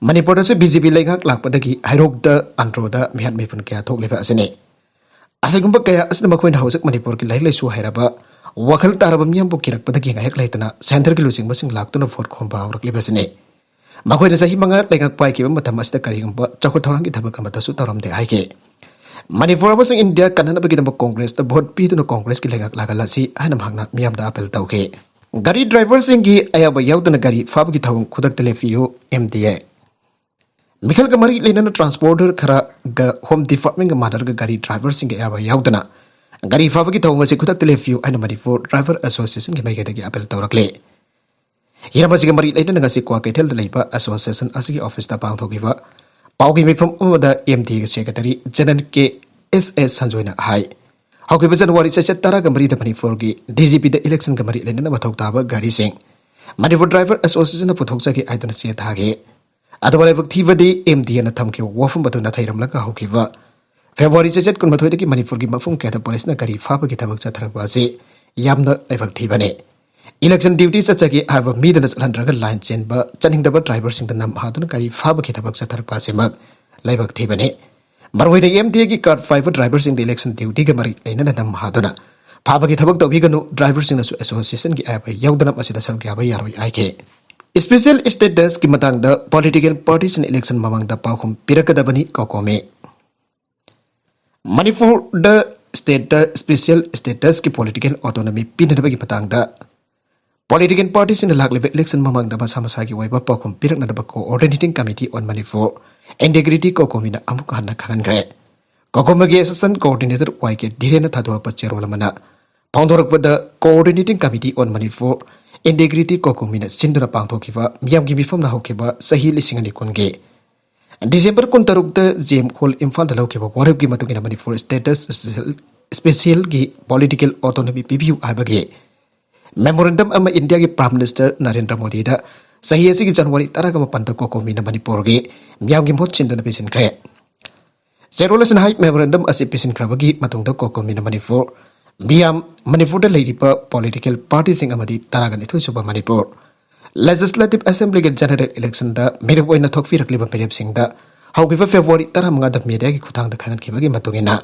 ꯃꯅꯤꯄꯨꯔꯗꯁꯨ ꯕꯤ ꯖꯦ ꯄꯤ ꯂꯩꯉꯥꯛ ꯂꯥꯛꯄꯗꯒꯤ ꯍꯩꯔꯣꯛꯇ, ꯑꯟꯗ꯭ꯔꯣꯗ ꯃꯤꯍꯥꯠ ꯃꯤꯄꯨꯟ ꯀꯌꯥ ꯊꯣꯛꯂꯤꯕ ꯑꯁꯤꯅꯤ꯫ ꯑꯁꯤꯒꯨꯝꯕ ꯀꯌꯥ ꯑꯁꯤꯅ ꯃꯈꯣꯏꯅ ꯍꯧꯖꯤꯛ ꯃꯅꯤꯄꯨꯔꯒꯤ ꯂꯥꯏꯔꯤꯛ ꯂꯥꯏꯁꯨ ꯍꯩꯔꯕ ꯋꯥꯈꯜ ꯇꯥꯔꯕ ꯃꯤꯌꯥꯝꯕꯨ ꯀꯤꯔꯛꯄꯗꯒꯤ ꯉꯥꯏꯍꯥꯛ ꯂꯩꯇꯅ ꯁꯦꯟꯇꯔꯒꯤ ꯂꯨꯆꯤꯡꯕꯁꯤꯡ ꯂꯥꯛꯇꯨꯅ ꯚꯣꯠ ꯈꯣꯝꯕ ꯍꯧꯔꯛꯂꯤꯕꯁꯤꯅꯤ꯫ ꯃꯈꯣꯏꯅ ꯆꯍꯤ ꯃꯉꯥ ꯂꯩꯉꯥꯛ ꯄꯥꯏꯈꯤꯕ ꯃꯇꯝ ꯑꯁꯤꯗ ꯀꯔꯤꯒꯨꯝꯕ ꯆꯥꯎꯈꯠ ꯊꯧꯔꯥꯡꯒꯤ ꯊꯕꯛ ꯑꯃꯠꯇꯁꯨ ꯇꯧꯔꯝꯗꯦ ꯍꯥꯏꯈꯤ꯫ ꯃꯅꯤꯄꯨꯔ ꯑꯃꯁꯨꯡ ꯏꯟꯗꯤꯌꯥ ꯀꯟꯅꯅꯕꯒꯤꯗꯃꯛ ꯀꯣꯡꯒ꯭ꯔꯦꯁꯇ ꯚꯣꯠ ꯄꯤꯗꯨꯅ ꯀꯣꯡꯒ꯭ꯔꯦꯁꯀꯤ ꯂꯩꯉꯥꯛ ꯂꯥꯛꯍꯜꯂꯁꯤ ꯍꯥꯏꯅ ꯃꯍꯥꯛꯅ ꯃꯤꯌꯥꯝꯗ ꯑꯥꯄꯤꯜ ꯇꯧꯈꯤ꯫ ꯒꯥꯔꯤ ꯗ꯭ꯔꯥꯏꯚꯔꯁꯤꯡꯒꯤ ꯑꯌꯥꯕ ꯌꯥꯎꯗꯅ ꯒꯥꯔꯤ ꯐꯥꯕꯒꯤ ꯊꯧꯑꯣꯡ ꯈꯨꯗꯛꯇ ꯂꯦꯞꯄꯤꯌꯨ, ꯑꯦꯝ ꯗꯤ ꯑꯦ꯫ ꯃꯤꯈꯜꯒ ꯃꯔꯤ ꯂꯩꯅꯅ ꯇ꯭ꯔꯥꯟꯁꯄꯣꯔꯇꯔ ꯈꯔꯒ ꯍꯣꯝ ꯗꯤꯄꯥꯔꯠꯃꯦꯟꯒ ꯃꯥꯟꯅꯔꯒ ꯒꯥꯔꯤ ꯗ꯭ꯔꯥꯏꯚꯔꯁꯤꯡꯒꯤ ꯑꯌꯥꯕ ꯌꯥꯎꯗꯅ ꯒꯥꯔꯤ ꯐꯥꯕꯒꯤ ꯊꯧꯑꯣꯡ ꯑꯁꯤ ꯈꯨꯗꯛꯇ ꯂꯦꯞꯄꯤꯌꯨ ꯍꯥꯏꯅ ꯃꯅꯤꯄꯨꯔ ꯗ꯭ꯔꯥꯏꯚꯔ ꯑꯦꯁꯣꯁꯤꯌꯦꯁꯟꯒꯤ ꯃꯥꯏꯀꯩꯗꯒꯤ ꯑꯥꯄꯤꯜ ꯇꯧꯔꯛꯂꯤ꯫ ꯍꯤꯔꯝ ꯑꯁꯤꯒ ꯃꯔꯤ ꯂꯩꯅꯅ ꯉꯁꯤ ꯀ꯭ꯋꯥꯀꯩꯊꯦꯜꯗ ꯂꯩꯕ ꯑꯦꯁꯣꯁꯤꯌꯦꯁꯟ ꯑꯁꯤꯒꯤ ꯑꯣꯐꯤꯁꯇ ꯄꯥꯡꯊꯣꯛꯈꯤꯕ ꯄꯥꯎꯒꯤ ꯃꯤꯐꯝ ꯑꯃꯗ ꯑꯦꯝ ꯗꯤ ꯑꯦꯒꯤ ꯁꯦꯀ꯭ꯔꯦꯇꯔꯤ ꯖꯦꯅꯔꯦꯜ ꯀꯦ ꯑꯦꯁ ꯑꯦꯁ ꯁꯟꯖꯣꯏꯅ ꯍꯥꯏ, ꯍꯧꯈꯤꯕ ꯖꯅꯋꯥꯔꯤ ꯆꯩꯆꯠ ꯇꯔꯥꯒ ꯃꯔꯤꯗ ꯃꯅꯤꯄꯨꯔꯒꯤ ꯗꯤ ꯖꯤ ꯄꯤꯗ ꯏꯂꯦꯛꯁꯟꯒ ꯃꯔꯤ ꯂꯩꯅꯅ ꯃꯊꯧ ꯇꯥꯕ ꯒꯥꯔꯤꯁꯤꯡ ꯃꯅꯤꯄꯨꯔ ꯗ꯭ꯔꯥꯏꯚꯔ ꯑꯦꯁꯣꯁꯤꯌꯦꯁꯟꯅ ꯄꯨꯊꯣꯛꯆꯒꯦ ꯍꯥꯏꯗꯨꯅ ꯆꯦ ꯊꯥꯈꯤ꯫ ꯑꯗꯨꯒ ꯂꯥꯏꯕꯛ ꯊꯤꯕꯗꯤ ꯑꯦꯝ ꯗꯤ ꯑꯦꯅ ꯊꯝꯈꯤꯕ ꯋꯥꯐꯝ ꯑꯗꯨ ꯅꯥꯊꯩꯔꯝꯂꯒ ꯍꯧꯈꯤꯕ ꯐꯦꯕ꯭ꯔꯨꯋꯥꯔꯤ ꯆꯩꯆꯠ ꯀꯨꯟꯃꯥꯊꯣꯏꯗꯒꯤ ꯃꯅꯤꯄꯨꯔꯒꯤ ꯃꯐꯝ ꯀꯌꯥꯗ ꯄꯨꯂꯤꯁꯅ ꯒꯥꯔꯤ ꯐꯥꯕꯒꯤ ꯊꯕꯛ ꯆꯠꯊꯔꯛꯄ ꯑꯁꯤ ꯌꯥꯝꯅ ꯂꯥꯏꯕꯛ ꯊꯤꯕꯅꯤ꯫ ꯏꯂꯦꯛꯁꯟ ꯗ꯭ꯌꯨꯇꯤ ꯆꯠꯆꯒꯦ ꯍꯥꯏꯕ ꯃꯤꯗꯨꯅ ꯆꯠꯍꯟꯗ꯭ꯔꯒ ꯂꯥꯏꯟ ꯆꯦꯟꯕ ꯆꯠꯅꯤꯡꯗꯕ ꯗ꯭ꯔꯥꯏꯚꯔꯁꯤꯡꯗ ꯅꯝꯍꯥꯗꯨꯅ ꯒꯥꯔꯤ ꯐꯥꯕꯒꯤ ꯊꯕꯛ ꯆꯠꯊꯔꯛꯄ ꯑꯁꯤꯃꯛ ꯂꯥꯏꯕꯛ ꯊꯤꯕꯅꯤ꯫ ꯃꯔꯨꯑꯣꯏꯅ ꯑꯦꯝ ꯗꯤ ꯑꯦꯒꯤ ꯀꯥꯔꯗ ꯄꯥꯏꯕ ꯗ꯭ꯔꯥꯏꯚꯔꯁꯤꯡꯗ ꯏꯂꯦꯛꯁꯟ ꯗ꯭ꯌꯨꯇꯤꯒ ꯃꯔꯤ ꯂꯩꯅꯅ ꯅꯝꯍꯥꯗꯨꯅ ꯐꯥꯕꯒꯤ ꯊꯕꯛ ꯇꯧꯕꯤꯒꯅꯨ, ꯗ꯭ꯔꯥꯏꯚꯔꯁꯤꯡꯅꯁꯨ ꯑꯦꯁꯣꯁꯤꯌꯦꯁꯟꯒꯤ ꯑꯌꯥꯕ ꯌꯥꯎꯗꯅ ꯃꯁꯤꯗ ꯁꯔꯨꯛ ꯌꯥꯕ ꯌꯥꯔꯣꯏ ꯍꯥꯏꯈꯤ꯫ ꯏꯁꯄꯤꯁꯦꯜ ꯁ꯭ꯇꯦꯇꯁꯀꯤ ꯃꯇꯥꯡꯗ ꯄꯣꯂꯤꯇꯤꯀꯦꯜ ꯄꯥꯔꯇꯤꯁꯤꯡꯅ ꯏꯂꯦꯛꯁꯟ ꯃꯃꯥꯡꯗ ꯄꯥꯎꯈꯨꯝ ꯄꯤꯔꯛꯀꯗꯕꯅꯤ, ꯀꯣꯀꯣꯃꯤ꯫ ꯃꯅꯤꯄꯨꯔꯗ ꯁ꯭ꯇꯦꯠꯇ ꯏꯁꯄꯤꯁꯦꯜ ꯁ꯭ꯇꯦꯇꯁꯀꯤ ꯄꯣꯂꯤꯇꯤꯀꯦꯜ ꯑꯣꯇꯣꯅꯣꯃꯤ ꯄꯤꯅꯅꯕꯒꯤ ꯃꯇꯥꯡꯗ ꯄꯣꯂꯤꯇꯤꯀꯦꯜ ꯄꯥꯔꯇꯤꯁꯤꯡꯅ ꯂꯥꯛꯂꯤꯕ ꯏꯂꯦꯛꯁꯟ ꯃꯃꯥꯡꯗ ꯃꯁꯥ ꯃꯁꯥꯒꯤ ꯑꯣꯏꯕ ꯄꯥꯎꯈꯨꯝ ꯄꯤꯔꯛꯅꯅꯕ coordinating committee on Manipur, integrity ꯀꯣꯀꯣꯃꯤꯅ ꯑꯃꯨꯛ ꯍꯟꯅ ꯈꯪꯍꯟꯈ꯭ꯔꯦ꯫ ꯀꯣꯀꯣꯃꯤꯒꯤ ꯑꯦꯁꯤꯁꯇꯦꯟ ꯀꯣꯑꯣꯔꯗꯤꯅꯦꯇꯔ ꯋꯥꯏ ꯀꯦ ꯙꯤꯔꯦꯟꯅ ꯊꯥꯗꯣꯔꯛꯄ ꯆꯦꯔꯣꯜ ꯑꯃꯅ ꯐꯣꯡꯗꯣꯔꯛꯄꯗ, coordinating committee on Manipur, integrity ꯀꯣꯀꯣꯃꯤꯅ ꯁꯤꯟꯗꯨꯅ ꯄꯥꯡꯊꯣꯛꯈꯤꯕ ꯃꯤꯌꯥꯝꯒꯤ ꯃꯤꯐꯝꯅ ꯍꯧꯈꯤꯕ ꯆꯍꯤ ꯂꯤꯁꯤꯡ ꯑꯅꯤ ꯀꯨꯟꯒꯤ ꯗꯤꯁꯦꯝꯕꯔ ꯀꯨꯟꯇꯔꯨꯛꯇ ꯖꯤ ꯑꯦꯝ ꯍꯣꯜ ꯏꯝꯐꯥꯜꯗ ꯂꯧꯈꯤꯕ ꯋꯥꯔꯦꯞꯀꯤ ꯃꯇꯨꯡ ꯏꯟꯅ ꯃꯅꯤꯄꯨꯔ ꯁ꯭ꯇꯦꯇꯁ ꯏꯁꯄꯤꯁꯦꯜ, ꯏꯁꯄꯤꯁꯦꯜꯒꯤ ꯄꯣꯂꯤꯇꯤꯀꯦꯜ ꯑꯣꯇꯣꯅꯣꯃꯤ ꯄꯤꯕꯤꯌꯨ ꯍꯥꯏꯕꯒꯤ ꯃꯦꯃꯣꯔꯦꯟꯗꯝ ꯑꯃ ꯏꯟꯗꯤꯌꯥꯒꯤ ꯄ꯭ꯔꯥꯏꯝ ꯃꯤꯅꯤꯁꯇꯔ ꯅꯔꯦꯟꯗ꯭ꯔ ꯃꯣꯗꯤꯗ ꯆꯍꯤ ꯑꯁꯤꯒꯤ ꯖꯅꯋꯥꯔꯤ ꯇꯔꯥꯒ ꯃꯥꯄꯟꯗ ꯀꯣꯀꯣꯃꯤꯅ ꯃꯅꯤꯄꯨꯔꯒꯤ ꯃꯤꯌꯥꯝꯒꯤ ꯃꯍꯨꯠ ꯁꯤꯟꯗꯨꯅ ꯄꯤꯁꯤꯟꯈ꯭ꯔꯦ꯫ ꯆꯦꯔꯣꯜ ꯑꯁꯤꯅ ꯍꯥꯏ, ꯃꯦꯃꯣꯔꯦꯟꯗꯝ ꯑꯁꯤ ꯄꯤꯁꯤꯟꯈ꯭ꯔꯕꯒꯤ ꯃꯇꯨꯡꯗ ꯀꯣꯀꯣꯃꯤꯅ ꯃꯅꯤꯄꯨꯔ ꯃꯤꯌꯥꯝ, ꯃꯅꯤꯄꯨꯔꯗ ꯂꯩꯔꯤꯕ ꯄꯣꯂꯤꯇꯤꯀꯦꯜ ꯄꯥꯔꯇꯤꯁꯤꯡ ꯑꯃꯗꯤ ꯇꯔꯥꯒ ꯅꯤꯊꯣꯏ ꯁꯨꯕ ꯃꯅꯤꯄꯨꯔ ꯂꯦꯖꯤꯁꯂꯦꯇꯤꯚ ꯑꯦꯁꯦꯝꯕ꯭ꯂꯤꯒꯤ ꯖꯦꯅꯔꯦꯜ ꯏꯂꯦꯛꯁꯟꯗ ꯃꯤꯔꯦꯞ ꯑꯣꯏꯅ ꯊꯣꯛꯄꯤꯔꯛꯂꯤꯕ ꯃꯤꯔꯦꯞꯁꯤꯡꯗ ꯍꯧꯈꯤꯕ ꯐꯦꯕ꯭ꯔꯨꯋꯥꯔꯤ ꯇꯔꯥꯃꯉꯥꯗ ꯃꯦꯗꯤꯌꯥꯒꯤ ꯈꯨꯠꯊꯥꯡꯗ ꯈꯪꯍꯟꯈꯤꯕꯒꯤ ꯃꯇꯨꯡ ꯏꯟꯅ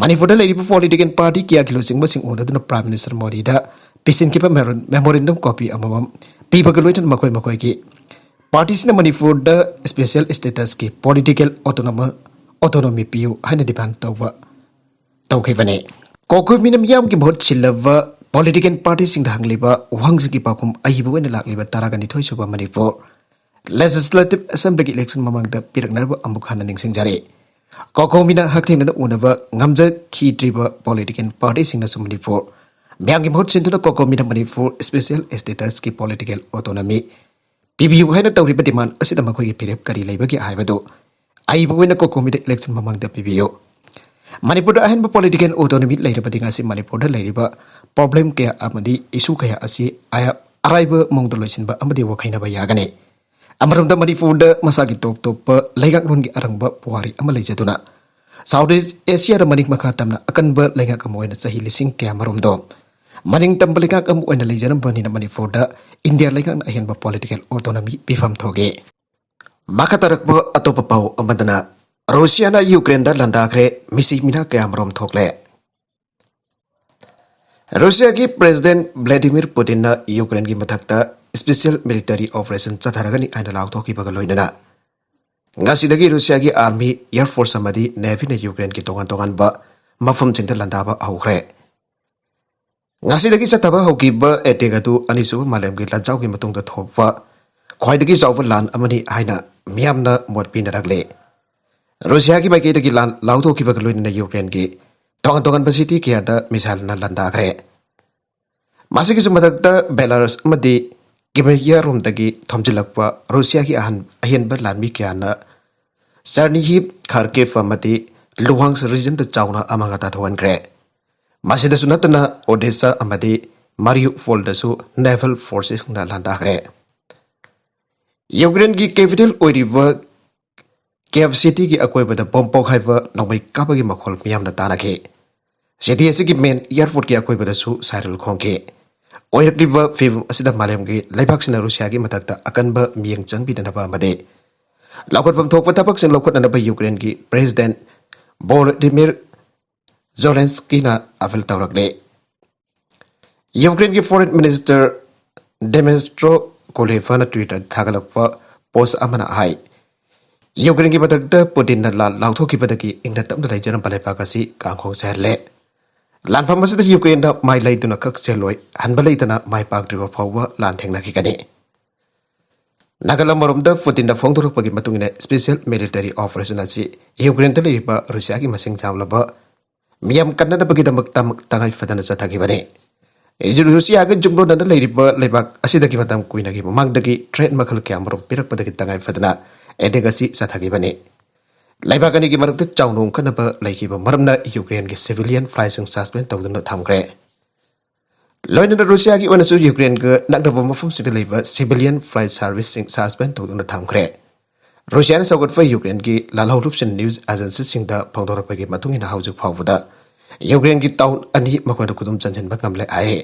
ꯃꯅꯤꯄꯨꯔꯗ ꯂꯩꯔꯤꯕ ꯄꯣꯂꯤꯇꯤꯀꯦꯜ ꯄꯥꯔꯇꯤ ꯀꯌꯥꯒꯤ ꯂꯨꯆꯤꯡꯕꯁꯤꯡ ꯎꯅꯗꯨꯅ ꯄ꯭ꯔꯥꯏꯝ ꯃꯤꯅꯤꯁꯇꯔ ꯃꯣꯗꯤꯗ ꯄꯤꯁꯤꯟꯈꯤꯕ ꯃꯦꯃꯣꯔꯦꯟꯗꯝ ꯀꯣꯄꯤ ꯑꯃꯃꯝ ꯄꯤꯕꯒ ꯂꯣꯏꯅꯅ ꯃꯈꯣꯏ ꯃꯈꯣꯏꯒꯤ ꯄꯥꯔꯇꯤꯁꯤꯅ ꯃꯅꯤꯄꯨꯔꯗ ꯁ꯭ꯄꯦꯁꯤꯌꯦꯜ ꯁ꯭ꯇꯦꯇꯁꯀꯤ ꯄꯣꯂꯤꯇꯤꯀꯦꯜ ꯑꯣꯇꯣꯅꯣꯃꯤ ꯄꯤꯌꯨ ꯍꯥꯏꯅ ꯗꯤꯃꯥꯟ ꯇꯧꯕ ꯇꯧꯈꯤꯕꯅꯤ꯫ ꯀꯣꯀꯣꯃꯤꯅ ꯃꯤꯌꯥꯝꯒꯤ ꯚꯣꯠ ꯁꯤꯜꯂꯕ ꯄꯣꯂꯤꯇꯤꯀꯦꯜ ꯄꯥꯔꯇꯤꯁꯤꯡꯗ ꯍꯪꯂꯤꯕ ꯋꯥꯍꯪꯁꯤꯡꯒꯤ ꯄꯥꯎꯈꯨꯝ ꯑꯏꯕ ꯑꯣꯏꯅ ꯂꯥꯛꯂꯤꯕ ꯇꯔꯥꯒ ꯅꯤꯊꯣꯏ ꯁꯨꯕ ꯃꯅꯤꯄꯨꯔ ꯂꯦꯖꯤꯁꯂꯦꯇꯤꯚ ꯑꯦꯁꯦꯝꯕ꯭ꯂꯤꯒꯤ ꯏꯂꯦꯛꯁꯟ ꯃꯃꯥꯡꯗ ꯄꯤꯔꯛꯅꯕ ꯑꯃꯨꯛ ꯍꯟꯅ ꯅꯤꯡꯁꯤꯡꯖꯔꯤ꯫ ꯀꯣꯀꯣꯃꯤꯅ ꯍꯛꯊꯦꯡꯅꯅ ꯎꯅꯕ ꯉꯝꯖꯈꯤꯗ꯭ꯔꯤꯕ ꯄꯣꯂꯤꯇꯤꯀꯦꯜ ꯄꯥꯔꯇꯤꯁꯤꯡꯅꯁꯨ ꯃꯅꯤꯄꯨꯔ ꯃꯤꯌꯥꯝꯒꯤ ꯃꯍꯨꯠ ꯁꯤꯟꯗꯨꯅ ꯀꯣꯀꯣꯃꯤꯅ ꯃꯅꯤꯄꯨꯔ ꯁ꯭ꯄꯦꯁꯤꯌꯦꯜ ꯁ꯭ꯇꯦꯇꯁꯀꯤ ꯄꯣꯂꯤꯇꯤꯀꯦꯜ ꯑꯣꯇꯣꯅꯣꯃꯤ ꯄꯤꯕꯤꯌꯨ ꯍꯥꯏꯅ ꯇꯧꯔꯤꯕ ꯗꯤꯃꯥꯟ ꯑꯁꯤꯗ ꯃꯈꯣꯏꯒꯤ ꯐꯤꯔꯦꯞ ꯀꯔꯤ ꯂꯩꯕꯒꯦ ꯍꯥꯏꯕꯗꯨ ꯑꯏꯕ ꯑꯣꯏꯅ ꯀꯣꯀꯣꯃꯤꯗ ꯏꯂꯦꯛꯁꯟ ꯃꯃꯥꯡꯗ ꯄꯤꯕꯤꯌꯨ꯫ ꯃꯅꯤꯄꯨꯔꯗ ꯑꯍꯦꯟꯕ ꯄꯣꯂꯤꯇꯤꯀꯦꯜ ꯑꯣꯇꯣꯅꯣꯃꯤ ꯂꯩꯔꯕꯗꯤ ꯉꯁꯤ ꯃꯅꯤꯄꯨꯔꯗ ꯂꯩꯔꯤꯕ ꯄ꯭ꯔꯣꯕ꯭ꯂꯦꯝ ꯀꯌꯥ ꯑꯃꯗꯤ ꯏꯁꯨ ꯀꯌꯥ ꯑꯁꯤ ꯑꯌꯥ-, ꯑꯔꯥꯏꯕ ꯃꯑꯣꯡꯗ ꯂꯣꯏꯁꯤꯟꯕ ꯑꯃꯗꯤ ꯋꯥꯈꯩꯅꯕ ꯌꯥꯒꯅꯤ꯫ ꯑꯃꯔꯣꯝꯗ ꯃꯅꯤꯄꯨꯔꯗ ꯃꯁꯥꯒꯤ ꯇꯣꯞ ꯇꯣꯞꯄ ꯂꯩꯉꯥꯛꯂꯣꯟꯒꯤ ꯑꯔꯪꯕ ꯄꯨꯋꯥꯔꯤ ꯑꯃ ꯂꯩꯖꯗꯨꯅ ꯁꯥꯎꯠ ꯏꯁ ꯑꯦꯁꯤꯌꯥꯗ ꯃꯅꯤꯡ ꯃꯈꯥ ꯇꯝꯅ ꯑꯀꯟꯕ ꯂꯩꯉꯥꯛ ꯑꯃ ꯑꯣꯏꯅ ꯆꯍꯤ ꯂꯤꯁꯤꯡ ꯀꯌꯥꯃꯔꯣꯝꯗꯣ ꯃꯅꯤꯡ ꯇꯝꯕ ꯂꯩꯉꯥꯛ ꯑꯃ ꯑꯣꯏꯅ ꯂꯩꯖꯔꯝꯕꯅꯤꯅ ꯃꯅꯤꯄꯨꯔꯗ ꯏꯟꯗꯤꯌꯥ ꯂꯩꯉꯥꯛꯅ ꯑꯍꯦꯟꯕ ꯄꯣꯂꯤꯇꯤꯀꯦꯜ ꯑꯣꯇꯣꯅꯣꯃꯤ ꯄꯤꯐꯝ ꯊꯣꯛꯏ꯫ ꯃꯈꯥ ꯇꯥꯔꯛꯄ ꯑꯇꯣꯞꯄ ꯄꯥꯎ ꯑꯃꯗꯅ ꯔꯨꯁꯤꯌꯥꯅ ꯌꯨꯀ꯭ꯔꯦꯟꯗ ꯂꯥꯟꯗꯥꯈ꯭ꯔꯦ, ꯃꯤꯁꯤ ꯃꯤꯅꯥ ꯀꯌꯥꯃꯔꯣꯝ ꯊꯣꯛꯂꯦ꯫ ꯔꯨꯁꯤꯌꯥꯒꯤ ꯄ꯭ꯔꯦꯁꯤꯗꯦꯟ ꯚ꯭ꯂꯥꯗꯤꯃꯤꯔ ꯄꯨꯇꯤꯟꯅ ꯌꯨꯀ꯭ꯔꯦꯟꯒꯤ ꯃꯊꯛꯇ ꯁ꯭ꯄꯦꯁꯤꯌꯦꯜ ꯃꯤꯂꯤꯇꯔꯤ ꯑꯣꯄꯔꯦꯁꯟ ꯆꯠꯊꯔꯒꯅꯤ ꯍꯥꯏꯅ ꯂꯥꯎꯊꯣꯛꯈꯤꯕꯒ ꯂꯣꯏꯅꯅ ꯉꯁꯤꯗꯒꯤ ꯔꯨꯁꯤꯌꯥꯒꯤ ꯑꯥꯔꯃꯤ, ꯑꯦꯌꯔ ꯐꯣꯔꯁ ꯑꯃꯗꯤ ꯅꯦꯚꯤꯅ ꯌꯨꯀ꯭ꯔꯦꯟꯒꯤ ꯇꯣꯉꯥꯟ ꯇꯣꯉꯥꯟꯕ ꯃꯐꯝꯁꯤꯡꯗ ꯂꯥꯟꯗꯥꯕ ꯍꯧꯈ꯭ꯔꯦ꯫ ꯉꯁꯤꯗꯒꯤ ꯆꯠꯊꯕ ꯍꯧꯈꯤꯕ ꯑꯦꯇꯦꯛ ꯑꯗꯨ ꯑꯅꯤꯁꯨꯕ ꯃꯥꯂꯦꯝꯒꯤ ꯂꯥꯟꯖꯥꯎꯒꯤ ꯃꯇꯨꯡꯗ ꯊꯣꯛꯄ ꯈ꯭ꯋꯥꯏꯗꯒꯤ ꯆꯥꯎꯕ ꯂꯥꯟ ꯑꯃꯅꯤ ꯍꯥꯏꯅ ꯃꯤꯌꯥꯝꯅ ꯃꯣꯠ ꯄꯤꯅꯔꯛꯂꯤ꯫ ꯔꯨꯁꯤꯌꯥꯒꯤ ꯃꯥꯏꯀꯩꯗꯒꯤ ꯂꯥꯟ ꯂꯥꯎꯊꯣꯛꯈꯤꯕꯒ ꯂꯣꯏꯅꯅ ꯌꯨꯀ꯭ꯔꯦꯟꯒꯤ ꯇꯣꯉꯥꯟ ꯇꯣꯉꯥꯟꯕ ꯁꯤꯇꯤ ꯀꯌꯥꯗ ꯃꯤꯁꯥꯏꯜꯅ ꯂꯥꯟꯗꯥꯈ꯭ꯔꯦ꯫ ꯃꯁꯤꯒꯤꯁꯨ ꯃꯊꯛꯇ ꯕꯦꯂꯥꯔꯁ ꯑꯃꯗꯤ ꯀꯤꯃꯦꯌꯥꯔꯣꯝꯗꯒꯤ ꯊꯣꯝꯖꯤꯜꯂꯛꯄ ꯔꯨꯁꯤꯌꯥꯒꯤ ꯑꯍꯟ-, ꯑꯍꯦꯟꯕ ꯂꯥꯟꯃꯤ ꯀꯌꯥꯅ ꯆꯔꯅꯤꯍꯤꯚ, ꯈꯥꯔꯀꯤꯚ ꯑꯃꯗꯤ ꯂꯨꯍꯥꯟꯁ ꯔꯤꯖꯟꯗ ꯆꯥꯎꯅ ꯑꯃꯥꯡ ꯑꯇꯥ ꯊꯣꯛꯍꯟꯈ꯭ꯔꯦ꯫ ꯃꯁꯤꯗꯁꯨ ꯅꯠꯇꯅ ꯑꯣꯗꯦꯁꯥ ꯑꯃꯗꯤ ꯃꯥꯔꯤꯌꯨꯄꯣꯜꯗꯁꯨ ꯅꯦꯚꯜ ꯐꯣꯔꯁꯦꯁꯅ ꯂꯥꯟꯗꯥꯈ꯭ꯔꯦ꯫ ꯌꯨꯀ꯭ꯔꯦꯟꯒꯤ ꯀꯦꯄꯤꯇꯦꯜ ꯑꯣꯏꯔꯤꯕ ꯀꯦꯞ ꯁꯤꯇꯤꯒꯤ ꯑꯀꯣꯏꯕꯗ ꯕꯣꯝ ꯄꯣꯈꯥꯏꯕ ꯅꯣꯡꯃꯩ ꯀꯥꯞꯄꯒꯤ ꯃꯈꯣꯜ ꯃꯤꯌꯥꯝꯅ ꯇꯥꯅꯈꯤ꯫ ꯁꯤꯇꯤ ꯑꯁꯤꯒꯤ ꯃꯦꯟ ꯑꯦꯌꯔꯄꯣꯔꯠꯀꯤ ꯑꯀꯣꯏꯕꯗꯁꯨ ꯁꯥꯏꯔꯦꯜ ꯈꯣꯡꯈꯤ꯫ ꯑꯣꯏꯔꯛꯂꯤꯕ ꯐꯤꯕꯝ ꯑꯁꯤꯗ ꯃꯥꯂꯦꯝꯒꯤ ꯂꯩꯕꯥꯛꯁꯤꯡꯅ ꯔꯨꯁꯤꯌꯥꯒꯤ ꯃꯊꯛꯇ ꯑꯀꯟꯕ ꯃꯤꯠꯌꯦꯡ ꯆꯪꯕꯤꯗꯅꯕ ꯑꯃꯗꯤ ꯂꯧꯈꯠꯐꯝ ꯊꯣꯛꯄ ꯊꯕꯛꯁꯤꯡ ꯂꯧꯈꯠꯅꯅꯕ ꯌꯨꯀ꯭ꯔꯦꯟꯒꯤ ꯄ꯭ꯔꯦꯁꯤꯗꯦꯟ ꯚꯣꯂꯣꯗꯤꯃꯤꯔ ꯖꯣꯂꯦꯟꯁꯀꯤꯅ ꯑꯥꯄꯤꯜ ꯇꯧꯔꯛꯂꯦ꯫ ꯌꯨꯀ꯭ꯔꯦꯟꯒꯤ ꯐꯣꯔꯦꯟ ꯃꯤꯅꯤꯁꯇꯔ ꯗꯦꯃꯦꯁꯇ꯭ꯔꯣ ꯀꯣꯂꯦꯕꯥꯅ ꯇ꯭ꯋꯤꯇꯔꯗ ꯊꯥꯒꯠꯂꯛꯄ ꯄꯣꯁ ꯑꯃꯅ ꯍꯥꯏ, ꯌꯨꯀ꯭ꯔꯦꯟꯒꯤ ꯃꯊꯛꯇ ꯄꯨꯇꯤꯟꯅ ꯂꯥꯟ ꯂꯥꯎꯊꯣꯛꯈꯤꯕꯗꯒꯤ ꯏꯪꯅ ꯇꯞꯅ ꯂꯩꯖꯔꯝꯕ ꯂꯩꯕꯥꯛ ꯑꯁꯤ ꯀꯥꯡꯈꯣꯡ ꯆꯥꯏꯍꯜꯂꯦ꯫ ꯂꯥꯟꯐꯝ ꯑꯁꯤꯗ ꯌꯨꯀ꯭ꯔꯦꯟꯅ ꯃꯥꯏ ꯂꯩꯗꯨꯅ ꯈꯛ ꯆꯦꯜꯂꯣꯏ, ꯍꯟꯕ ꯂꯩꯇꯅ ꯃꯥꯏ ꯄꯥꯛꯇ꯭ꯔꯤꯕ ꯐꯥꯎꯕ ꯂꯥꯟ ꯊꯦꯡꯅꯈꯤꯒꯅꯤ꯫ ꯅꯥꯀꯜ ꯑꯃꯔꯣꯝꯗ ꯄꯨꯇꯤꯟꯅ ꯐꯣꯡꯗꯣꯔꯛꯄꯒꯤ ꯃꯇꯨꯡ ꯏꯟꯅ, ꯁ꯭ꯄꯦꯁꯤꯌꯦꯜ ꯃꯤꯂꯤꯇꯔꯤ ꯑꯣꯄꯔꯦꯁꯟ ꯑꯁꯤ ꯌꯨꯀ꯭ꯔꯦꯟꯗ ꯂꯩꯔꯤꯕ ꯔꯨꯁꯤꯌꯥꯒꯤ ꯃꯁꯤꯡ ꯌꯥꯝꯂꯕ ꯃꯤꯌꯥꯝ ꯀꯟꯅꯅꯕꯒꯤꯗꯃꯛ ꯇꯉꯥꯏ ꯐꯗꯅ ꯆꯠꯊꯈꯤꯕꯅꯤ꯫ ꯔꯨꯁꯤꯌꯥꯒ ꯌꯨꯝꯂꯣꯟꯅꯅ ꯂꯩꯔꯤꯕ ꯂꯩꯕꯥꯛ ꯑꯁꯤꯗꯒꯤ ꯃꯇꯝ ꯀꯨꯏꯅꯒꯤ ꯃꯃꯥꯡꯗꯒꯤ ꯊ꯭ꯔꯦꯠ ꯃꯈꯜ ꯀꯌꯥꯃꯔꯨꯝ ꯄꯤꯔꯛꯄꯗꯒꯤ ꯇꯉꯥꯏ ꯐꯗꯅ ꯑꯦꯇꯦꯛ ꯑꯁꯤ ꯆꯠꯊꯈꯤꯕꯅꯤ꯫ ꯂꯩꯕꯥꯛ ꯑꯅꯤꯒꯤ ꯃꯔꯛꯇ ꯆꯥꯎꯅ ꯎꯪꯈꯠꯅꯕ ꯂꯩꯈꯤꯕ ꯃꯔꯝꯅ ꯌꯨꯀ꯭ꯔꯦꯟꯒꯤ ꯁꯤꯚꯤꯂꯤꯌꯟ ꯐ꯭ꯂꯥꯏꯠꯁꯤꯡ ꯁꯁꯄꯦꯟ ꯇꯧꯗꯨꯅ ꯊꯝꯈ꯭ꯔꯦ꯫ ꯂꯣꯏꯅꯅ ꯔꯨꯁꯤꯌꯥꯒꯤ ꯑꯣꯏꯅꯁꯨ ꯌꯨꯀ꯭ꯔꯦꯟꯒ ꯅꯛꯅꯕ ꯃꯐꯝꯁꯤꯡꯗ ꯂꯩꯕ ꯁꯤꯚꯤꯂꯤꯌꯟ ꯐ꯭ꯂꯥꯏꯠ ꯁꯥꯔꯚꯤꯁꯁꯤꯡ ꯁꯁꯄꯦꯟ ꯇꯧꯗꯨꯅ ꯊꯝꯈ꯭ꯔꯦ꯫ ꯔꯨꯁꯤꯌꯥꯅ ꯁꯧꯒꯠꯄ ꯌꯨꯀ꯭ꯔꯦꯟꯒꯤ ꯂꯥꯜꯍꯧꯂꯨꯞꯁꯤꯡ ꯅ꯭ꯌꯨꯁ ꯑꯦꯖꯦꯟꯁꯤꯁꯤꯡꯗ ꯐꯣꯡꯗꯣꯔꯛꯄꯒꯤ ꯃꯇꯨꯡ ꯏꯟꯅ, ꯍꯧꯖꯤꯛ ꯐꯥꯎꯕꯗ ꯌꯨꯀ꯭ꯔꯦꯟꯒꯤ ꯇꯥꯎꯟ ꯑꯅꯤ ꯃꯈꯣꯏꯅ ꯈꯨꯗꯨꯝ ꯆꯟꯁꯤꯟꯕ ꯉꯝꯂꯦ ꯍꯥꯏꯔꯤ꯫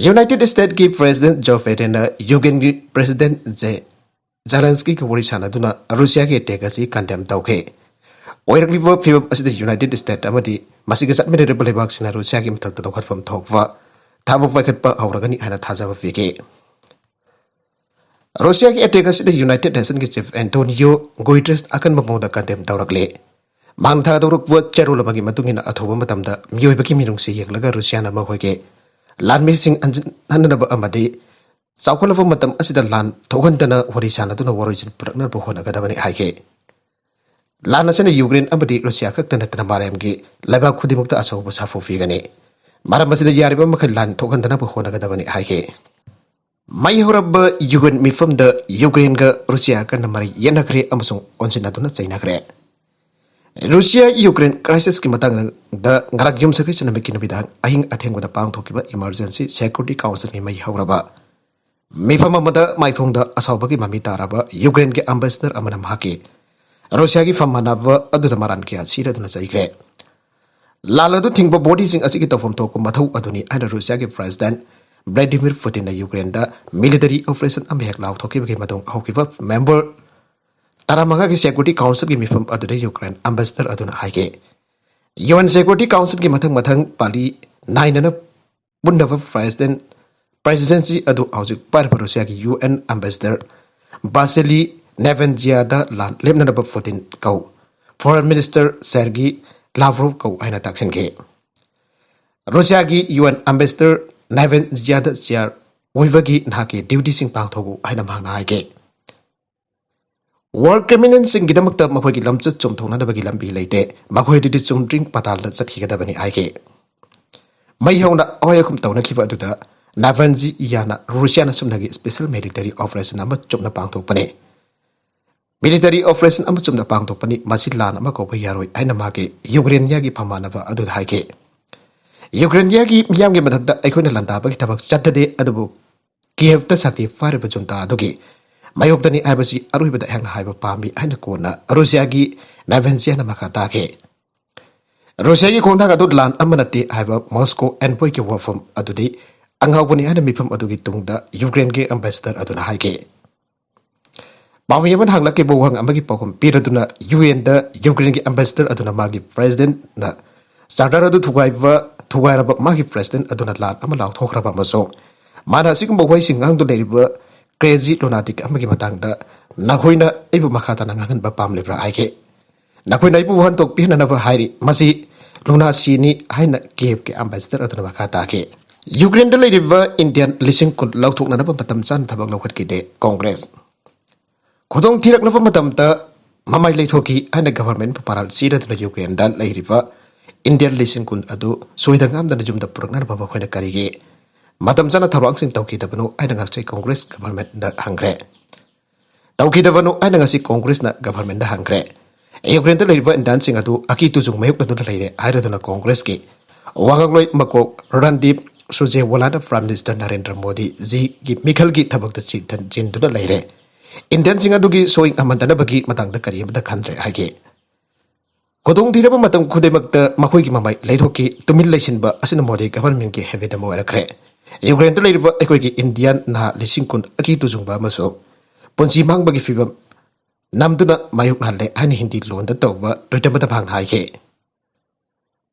ꯌꯨꯅꯥꯏꯇꯦꯗ ꯁ꯭ꯇꯦꯠꯀꯤ ꯄ꯭ꯔꯦꯁꯤꯗꯦꯟꯠ ꯖꯣ ꯕꯥꯏꯗꯦꯟꯅ ꯌꯨꯀ꯭ꯔꯦꯟꯒꯤ ꯄ꯭ꯔꯦꯁꯤꯗꯦꯟꯠ ꯖꯦ ꯖꯦꯂꯦꯟꯁꯀꯤꯒ ꯋꯥꯔꯤ ꯁꯥꯟꯅꯗꯨꯅ ꯔꯨꯁꯤꯌꯥꯒꯤ ꯑꯦꯇꯦꯛ ꯑꯁꯤ ꯀꯟꯗꯦꯝ ꯇꯧꯈꯤ꯫ ꯑꯣꯏꯔꯛꯂꯤꯕ ꯐꯤꯕꯝ ꯑꯁꯤꯗ ꯌꯨꯅꯥꯏꯇꯦꯗ ꯁ꯭ꯇꯦꯠ ꯑꯃꯗꯤ ꯃꯁꯤꯒ ꯆꯠꯃꯤꯟꯅꯔꯤꯕ ꯂꯩꯕꯥꯛꯁꯤꯡꯅ ꯔꯨꯁꯤꯌꯥꯒꯤ ꯃꯊꯛꯇ ꯂꯧꯈꯠꯐꯝ ꯊꯣꯛꯄ ꯊꯕꯛ ꯄꯥꯏꯈꯠꯄ ꯍꯧꯔꯒꯅꯤ ꯍꯥꯏꯅ ꯊꯥꯖꯕ ꯄꯤꯈꯤ꯫ ꯔꯨꯁꯤꯌꯥꯒꯤ ꯑꯦꯇꯦꯛ ꯑꯁꯤꯗ ꯌꯨꯅꯥꯏꯇꯦꯗ ꯅꯦꯁꯟꯒꯤ ꯆꯤꯐ ꯑꯦꯟꯇꯣꯅꯤꯌꯣ ꯒꯨꯏꯇ꯭ꯔꯦꯁ ꯑꯀꯟꯕ ꯃꯑꯣꯡꯗ ꯀꯟꯗꯦꯝ ꯇꯧꯔꯛꯂꯤ꯫ ꯃꯍꯥꯛꯅ ꯊꯥꯒꯠꯍꯧꯔꯛꯄ ꯆꯦꯔꯣꯜ ꯑꯃꯒꯤ ꯃꯇꯨꯡ ꯏꯟꯅ, ꯑꯊꯨꯕ ꯃꯇꯝꯗ ꯃꯤꯑꯣꯏꯕꯒꯤ ꯃꯤꯅꯨꯡꯁꯤ ꯌꯦꯡꯂꯒ ꯔꯨꯁꯤꯌꯥꯅ ꯃꯈꯣꯏꯒꯤ ꯂꯥꯟꯃꯤꯁꯤꯡ ꯍꯟꯖꯤꯟ ꯍꯟꯅꯅꯕ ꯑꯃꯗꯤ ꯆꯥꯎꯈꯠꯂꯕ ꯃꯇꯝ ꯑꯁꯤꯗ ꯂꯥꯟ ꯊꯣꯛꯍꯟꯗꯅ ꯋꯥꯔꯤ ꯁꯥꯟꯅꯗꯨꯅ ꯋꯥꯔꯣꯏꯁꯤꯟ ꯄꯨꯔꯛꯅꯕ ꯍꯣꯠꯅꯒꯗꯕꯅꯤ ꯍꯥꯏꯈꯤ꯫ ꯂꯥꯟ ꯑꯁꯤꯅ ꯌꯨꯀ꯭ꯔꯦꯟ ꯑꯃꯗꯤ ꯔꯨꯁꯤꯌꯥ ꯈꯛꯇ ꯅꯠꯇꯅ ꯃꯥꯂꯦꯝꯒꯤ ꯂꯩꯕꯥꯛ ꯈꯨꯗꯤꯡꯃꯛꯇ ꯑꯆꯧꯕ ꯁꯥꯐꯨ ꯄꯤꯒꯅꯤ꯫ ꯃꯔꯝ ꯑꯁꯤꯅ ꯌꯥꯔꯤꯕ ꯃꯈꯩ ꯂꯥꯟ ꯊꯣꯛꯍꯟꯗꯅꯕ ꯍꯣꯠꯅꯒꯗꯕꯅꯤ ꯍꯥꯏꯈꯤ꯫ ꯃꯩ ꯍꯧꯔꯕ ꯌꯨꯀ꯭ꯔꯦꯟ ꯃꯤꯐꯝꯗ ꯌꯨꯀ꯭ꯔꯦꯟꯒ ꯔꯨꯁꯤꯌꯥ ꯀꯟꯅ ꯃꯔꯩ ꯌꯦꯠꯅꯈ꯭ꯔꯦ ꯑꯃꯁꯨꯡ ꯑꯣꯟꯁꯤꯟꯅꯗꯨꯅ ꯆꯩꯅꯈ꯭ꯔꯦ꯫ ꯔꯨꯁꯤꯌꯥ ꯌꯨꯀ꯭ꯔꯦꯟ ꯀ꯭ꯔꯥꯏꯁꯤꯁꯀꯤ ꯃꯇꯥꯡꯗ ꯉꯔꯥꯡ ꯌꯨꯝꯁꯀꯩꯁ ꯅꯨꯃꯤꯠꯀꯤ ꯅꯨꯃꯤꯗꯥꯡ ꯑꯍꯤꯡ ꯑꯊꯦꯡꯕꯗ ꯄꯥꯡꯊꯣꯛꯈꯤꯕ ꯏꯃꯔꯖꯦꯟꯁꯤ ꯁꯦꯀ꯭ꯌꯨꯔꯤꯇꯤ ꯀꯥꯎꯟꯁꯤꯜꯒꯤ ꯃꯩ ꯍꯧꯔꯕ ꯃꯤꯐꯝ ꯑꯃꯗ ꯃꯥꯏꯊꯣꯡꯗ ꯑꯁꯥꯎꯕꯒꯤ ꯃꯃꯤ ꯇꯥꯔꯕ ꯌꯨꯀ꯭ꯔꯦꯟꯒꯤ ꯑꯦꯝꯕꯦꯁꯦꯗꯔ ꯑꯃꯅ ꯃꯍꯥꯛꯀꯤ ꯔꯨꯁꯤꯌꯥꯒꯤ ꯐꯝ ꯃꯥꯟꯅꯕ ꯑꯗꯨꯗ ꯃꯔꯥꯟ ꯀꯌꯥ ꯁꯤꯔꯗꯨꯅ ꯆꯩꯈ꯭ꯔꯦ꯫ ꯂꯥꯜ ꯑꯗꯨ ꯊꯤꯡꯕ ꯕꯣꯗꯤꯁꯤꯡ ꯑꯁꯤꯒꯤ ꯇꯧꯐꯝ ꯊꯣꯛꯄ ꯃꯊꯧ ꯑꯗꯨꯅꯤ ꯍꯥꯏꯅ ꯔꯨꯁꯤꯌꯥꯒꯤ ꯄ꯭ꯔꯦꯁꯤꯗꯦꯟꯠ ꯚ꯭ꯂꯥꯗꯤꯃꯤꯔ ꯄꯨꯇꯤꯟꯅ ꯌꯨꯀ꯭ꯔꯦꯟꯗ ꯃꯤꯂꯤꯇꯔꯤ ꯑꯣꯄꯔꯦꯁꯟ ꯑꯃ ꯍꯦꯛ ꯂꯥꯎꯊꯣꯛꯈꯤꯕꯒꯤ ꯃꯇꯨꯡ ꯍꯧꯈꯤꯕ ꯃꯦꯝꯕꯔ ꯇꯔꯥꯃꯉꯥꯒꯤ ꯁꯦꯀ꯭ꯌꯨꯔꯤꯇꯤ ꯀꯥꯎꯟꯁꯤꯜꯒꯤ ꯃꯤꯐꯝ ꯑꯗꯨꯗ ꯌꯨꯀ꯭ꯔꯦꯟ ꯑꯦꯝꯕꯦꯁꯦꯗꯔ ꯑꯗꯨꯅ ꯍꯥꯏꯈꯤ꯫ ꯌꯨ ꯑꯦꯟ ꯁꯦꯀ꯭ꯌꯨꯔꯤꯇꯤ ꯀꯥꯎꯟꯁꯤꯜꯒꯤ ꯃꯊꯪ ꯃꯊꯪ ꯄꯥꯂꯤ ꯅꯥꯏꯅꯅ ꯄꯨꯟꯅꯕ ꯄ꯭ꯔꯦꯁꯤꯗꯦꯟ ꯄ꯭ꯔꯦꯁꯤꯗꯦꯟꯁꯤ ꯑꯗꯨ ꯍꯧꯖꯤꯛ ꯄꯥꯏꯔꯤꯕ ꯔꯨꯁꯤꯌꯥꯒꯤ ꯌꯨ ꯑꯦꯟ ꯑꯦꯝꯕꯦꯁꯦꯗꯔ ꯕꯥꯁꯤꯂꯤ ꯅꯦꯕꯦꯟꯖꯤꯌꯥꯗ ꯂꯥꯟ ꯂꯦꯞꯅꯅꯕ ꯄꯨꯇꯤꯟ ꯀꯧ, ꯐꯣꯔꯦꯟ ꯃꯤꯅꯤꯁꯇꯔ ꯁꯦꯔꯒꯤ ꯂꯥꯚ꯭ꯔꯣꯚ ꯀꯧ ꯍꯥꯏꯅ ꯇꯥꯛꯁꯤꯟꯈꯤ꯫ ꯔꯨꯁꯤꯌꯥꯒꯤ ꯌꯨ ꯑꯦꯟ ꯑꯦꯝꯕꯦꯁꯦꯗꯔ ꯅꯦꯕꯦꯟꯖꯤꯌꯥꯗ ꯆꯤꯌꯥꯔ ꯑꯣꯏꯕꯒꯤ ꯅꯍꯥꯛꯀꯤ ꯗ꯭ꯌꯨꯇꯤꯁꯤꯡ ꯄꯥꯡꯊꯣꯛꯎ ꯍꯥꯏꯅ ꯃꯍꯥꯛꯅ ꯍꯥꯏꯈꯤ꯫ ꯋꯥꯔ ꯀ꯭ꯔꯤꯃꯤꯅꯦꯜꯁꯤꯡꯒꯤꯗꯃꯛꯇ ꯃꯈꯣꯏꯒꯤ ꯂꯝꯆꯠ ꯆꯨꯝꯊꯣꯛꯅꯅꯕꯒꯤ ꯂꯝꯕꯤ ꯂꯩꯇꯦ꯫ ꯃꯈꯣꯏ ꯑꯗꯨꯗꯤ ꯆꯨꯝꯗ꯭ꯔꯤꯡ ꯄꯇꯥꯜꯗ ꯆꯠꯈꯤꯒꯗꯕꯅꯤ ꯍꯥꯏꯈꯤ꯫ ꯃꯩ ꯍꯧꯅ ꯑꯍꯣꯏ ꯑꯈꯨꯝ ꯇꯧꯅꯈꯤꯕ ꯑꯗꯨꯗ ꯅꯥꯚꯦꯟꯖꯤꯌꯥꯅ ꯔꯨꯁꯤꯌꯥꯅ ꯁꯨꯞꯅꯒꯤ ꯁ꯭ꯄꯦꯁꯦꯜ ꯃꯤꯂꯤꯇꯔꯤ ꯑꯣꯄꯔꯦꯁꯟ ꯑꯃ ꯆꯨꯝꯅ ꯄꯥꯡꯊꯣꯛꯄꯅꯤ꯫ ꯃꯤꯂꯤꯇꯔꯤ ꯑꯣꯄꯔꯦꯁꯟ ꯑꯃ ꯆꯨꯝꯅ ꯄꯥꯡꯊꯣꯛꯄꯅꯤ, ꯃꯁꯤ ꯂꯥꯟ ꯑꯃ ꯀꯧꯕ ꯌꯥꯔꯣꯏ ꯍꯥꯏꯅ ꯃꯥꯒꯤ ꯌꯨꯀ꯭ꯔꯦꯅꯤꯌꯥꯒꯤ ꯐꯝꯕꯥꯟꯅꯕ ꯑꯗꯨꯗ ꯍꯥꯏꯈꯤ꯫ ꯌꯨꯀ꯭ꯔꯦꯅꯤꯌꯥꯒꯤ ꯃꯤꯌꯥꯝꯒꯤ ꯃꯊꯛꯇ ꯑꯩꯈꯣꯏꯅ ꯂꯥꯟꯗꯥꯕꯒꯤ ꯊꯕꯛ ꯆꯠꯊꯗꯦ, ꯑꯗꯨꯕꯨ ꯀꯤꯌꯦꯚꯇ ꯁꯛꯇꯤ ꯄꯥꯏꯔꯤꯕ ꯖꯨꯟꯇꯥ ꯑꯗꯨꯒꯤ ꯃꯥꯌꯣꯛꯇꯅꯤ ꯍꯥꯏꯕꯁꯤ ꯑꯔꯣꯏꯕꯗ ꯑꯩꯍꯥꯛꯅ ꯍꯥꯏꯕ ꯄꯥꯝꯃꯤ ꯍꯥꯏꯅ ꯀꯣꯟꯅ ꯔꯨꯁꯤꯌꯥꯒꯤ ꯅꯥꯚꯦꯟꯖꯤꯌꯥꯅ ꯃꯈꯥ ꯇꯥꯈꯤ꯫ ꯔꯨꯁꯤꯌꯥꯒꯤ ꯈꯣꯡꯊꯥꯡ ꯑꯗꯨ ꯂꯥꯟ ꯑꯃ ꯅꯠꯇꯦ ꯍꯥꯏꯕ ꯃꯣꯁꯀꯣ ꯑꯦꯟꯚꯣꯏꯒꯤ ꯋꯥꯐꯝ ꯑꯗꯨꯗꯤ ꯑꯉꯥꯎꯕꯅꯤ ꯍꯥꯏꯅ ꯃꯤꯐꯝ ꯑꯗꯨꯒꯤ ꯇꯨꯡꯗ ꯌꯨꯀ꯭ꯔꯦꯟꯒꯤ ꯑꯦꯝꯕꯦꯁꯦꯗꯔ ꯑꯗꯨꯅ ꯍꯥꯏꯈꯤ꯫ ꯄꯥꯎꯃꯤ ꯑꯃꯅ ꯍꯪꯂꯛꯈꯤꯕ ꯋꯥꯍꯪ ꯑꯃꯒꯤ ꯄꯥꯎꯈꯨꯝ ꯄꯤꯔꯗꯨꯅ ꯌꯨ ꯑꯦꯟꯗ ꯌꯨꯀ꯭ꯔꯦꯟꯒꯤ ꯑꯦꯝꯕꯦꯁꯦꯗꯔ ꯑꯗꯨꯅ ꯃꯥꯒꯤ ꯄ꯭ꯔꯦꯁꯤꯗꯦꯟꯠꯅ ꯆꯥꯔꯇꯔ ꯑꯗꯨ ꯊꯨꯒꯥꯏꯕ ꯊꯨꯒꯥꯏꯔꯕ ꯃꯥꯒꯤ ꯄ꯭ꯔꯦꯁꯤꯗꯦꯟꯠ ꯑꯗꯨꯅ ꯂꯥꯟ ꯑꯃ ꯂꯥꯎꯊꯣꯛꯈ꯭ꯔꯕ ꯑꯃꯁꯨꯡ ꯃꯥꯅ ꯑꯁꯤꯒꯨꯝꯕ ꯋꯥꯍꯩꯁꯤꯡ ꯉꯥꯡꯗꯨꯅ ꯂꯩꯔꯤꯕ ꯀ꯭ꯔꯦꯖꯤ ꯂꯨꯅꯥꯇꯤꯛ ꯑꯃꯒꯤ ꯃꯇꯥꯡꯗ ꯅꯈꯣꯏꯅ ꯑꯩꯕꯨ ꯃꯈꯥ ꯇꯥꯅ ꯉꯥꯡꯍꯟꯕ ꯄꯥꯝꯂꯤꯕ꯭ꯔꯥ ꯍꯥꯏꯈꯤ꯫ ꯅꯈꯣꯏꯅ ꯑꯩꯕꯨ ꯋꯥꯍꯟꯊꯣꯛ ꯄꯤꯍꯟꯅꯅꯕ ꯍꯥꯏꯔꯤ꯫ ꯃꯁꯤ ꯂꯨꯅꯥꯁꯤꯅꯤ ꯍꯥꯏꯅ ꯀꯤꯌꯦꯚꯀꯤ ꯑꯦꯝꯕꯦꯁꯦꯗꯔ ꯑꯗꯨꯅ ꯃꯈꯥ ꯇꯥꯈꯤ꯫ ꯌꯨꯀ꯭ꯔꯦꯟꯗ ꯂꯩꯔꯤꯕ ꯏꯟꯗꯤꯌꯟ ꯂꯤꯁꯤꯡ ꯀꯨꯟ ꯂꯧꯊꯣꯛꯅꯅꯕ ꯃꯇꯝ ꯆꯥꯅ ꯊꯕꯛ ꯂꯧꯈꯠꯈꯤꯗꯦ ꯀꯣꯡꯒ꯭ꯔꯦꯁ꯫ ꯈꯨꯗꯣꯡ ꯊꯤꯔꯛꯅꯕ ꯃꯇꯝꯗ ꯃꯃꯥꯏ ꯂꯩꯊꯣꯛꯈꯤ ꯍꯥꯏꯅ ꯒꯚꯔꯟꯃꯦꯟꯠꯄꯨ ꯃꯔꯥꯜ ꯁꯤꯔꯗꯨꯅ ꯌꯨꯀ꯭ꯔꯦꯟꯗ ꯂꯩꯔꯤꯕ ꯏꯟꯗꯤꯌꯟ ꯂꯤꯁꯤꯡ ꯀꯨꯟ ꯑꯗꯨ ꯁꯣꯏꯗ ꯉꯥꯝꯗꯅ ꯌꯨꯝꯗ ꯄꯨꯔꯛꯅꯅꯕ ꯃꯈꯣꯏꯅ ꯀꯔꯤꯒꯤ ꯃꯇꯝ ꯆꯥꯅ ꯊꯧꯔꯥꯡꯁꯤꯡ ꯇꯧꯈꯤꯗꯕꯅꯣ ꯍꯥꯏꯅ ꯉꯁꯤ ꯀꯣꯡꯒ꯭ꯔꯦꯁ ꯒꯚꯔꯟꯃꯦꯟꯠꯗ ꯍꯪꯈ꯭ꯔꯦ꯫ ꯇꯧꯈꯤꯗꯕꯅꯣ ꯍꯥꯏꯅ ꯉꯁꯤ ꯀꯣꯡꯒ꯭ꯔꯦꯁꯅ ꯒꯚꯔꯟꯃꯦꯟꯠꯗ ꯍꯪꯈ꯭ꯔꯦ꯫ ꯌꯨꯀ꯭ꯔꯦꯟꯗ ꯂꯩꯔꯤꯕ ꯏꯟꯗꯤꯌꯟꯁꯤꯡ ꯑꯗꯨ ꯑꯀꯤ ꯇꯨꯖꯨꯡ ꯃꯥꯌꯣꯛꯅꯗꯨꯅ ꯂꯩꯔꯦ ꯍꯥꯏꯔꯗꯨꯅ ꯀꯣꯡꯒ꯭ꯔꯦꯁꯀꯤ ꯋꯥꯉꯥꯡꯂꯣꯏ ꯃꯀꯣꯛ ꯔꯟꯗꯤꯞ ꯁꯨꯔꯖꯦꯋꯥꯂꯥꯅ ꯄ꯭ꯔꯥꯏꯝ ꯃꯤꯅꯤꯁꯇꯔ ꯅꯔꯦꯟꯗ꯭ꯔ ꯃꯣꯗꯤꯖꯤꯒꯤ ꯃꯤꯈꯜꯒꯤ ꯊꯕꯛꯇ ꯆꯤ-, ꯆꯤꯟꯗꯨꯅ ꯂꯩꯔꯦ꯫ ꯏꯟꯗꯤꯌꯟꯁꯤꯡ ꯑꯗꯨꯒꯤ ꯁꯣꯏ ꯉꯝꯍꯟꯗꯅꯕꯒꯤ ꯃꯇꯥꯡꯗ ꯀꯔꯤ ꯑꯃꯠꯇ ꯈꯟꯗ꯭ꯔꯦ ꯍꯥꯏꯈꯤ꯫ ꯈꯨꯗꯣꯡꯊꯤꯔꯕ ꯃꯇꯝ ꯈꯨꯗꯤꯡꯃꯛꯇ ꯃꯈꯣꯏꯒꯤ ꯃꯃꯥꯏ ꯂꯩꯊꯣꯛꯈꯤ꯫ ꯇꯨꯃꯤꯟ ꯂꯩꯁꯤꯟꯕ ꯑꯁꯤꯅ ꯃꯣꯗꯤ ꯒꯚꯔꯟꯃꯦꯟꯠꯀꯤ ꯍꯦꯕꯤꯠ ꯑꯃ ꯑꯣꯏꯔꯛꯈ꯭ꯔꯦ꯫ ꯌꯨꯀ꯭ꯔꯦꯟꯗ ꯂꯩꯔꯤꯕ ꯑꯩꯈꯣꯏꯒꯤ ꯏꯟꯗꯤꯌꯟ ꯅꯍꯥ ꯂꯤꯁꯤꯡ ꯀꯨꯟ ꯑꯀꯤ ꯇꯨꯖꯨꯡꯕ ꯑꯃꯁꯨꯡ ꯄꯨꯟꯁꯤ ꯃꯥꯡꯕꯒꯤ ꯐꯤꯕꯝ ꯅꯝꯗꯨꯅ ꯃꯥꯌꯣꯛꯅꯍꯜꯂꯦ ꯍꯥꯏꯅ ꯍꯤꯟꯗꯤ ꯂꯣꯟꯗ ꯇꯧꯕ ꯇ꯭ꯋꯤꯠ ꯑꯃꯗ ꯃꯍꯥꯛꯅ ꯍꯥꯏꯈꯤ꯫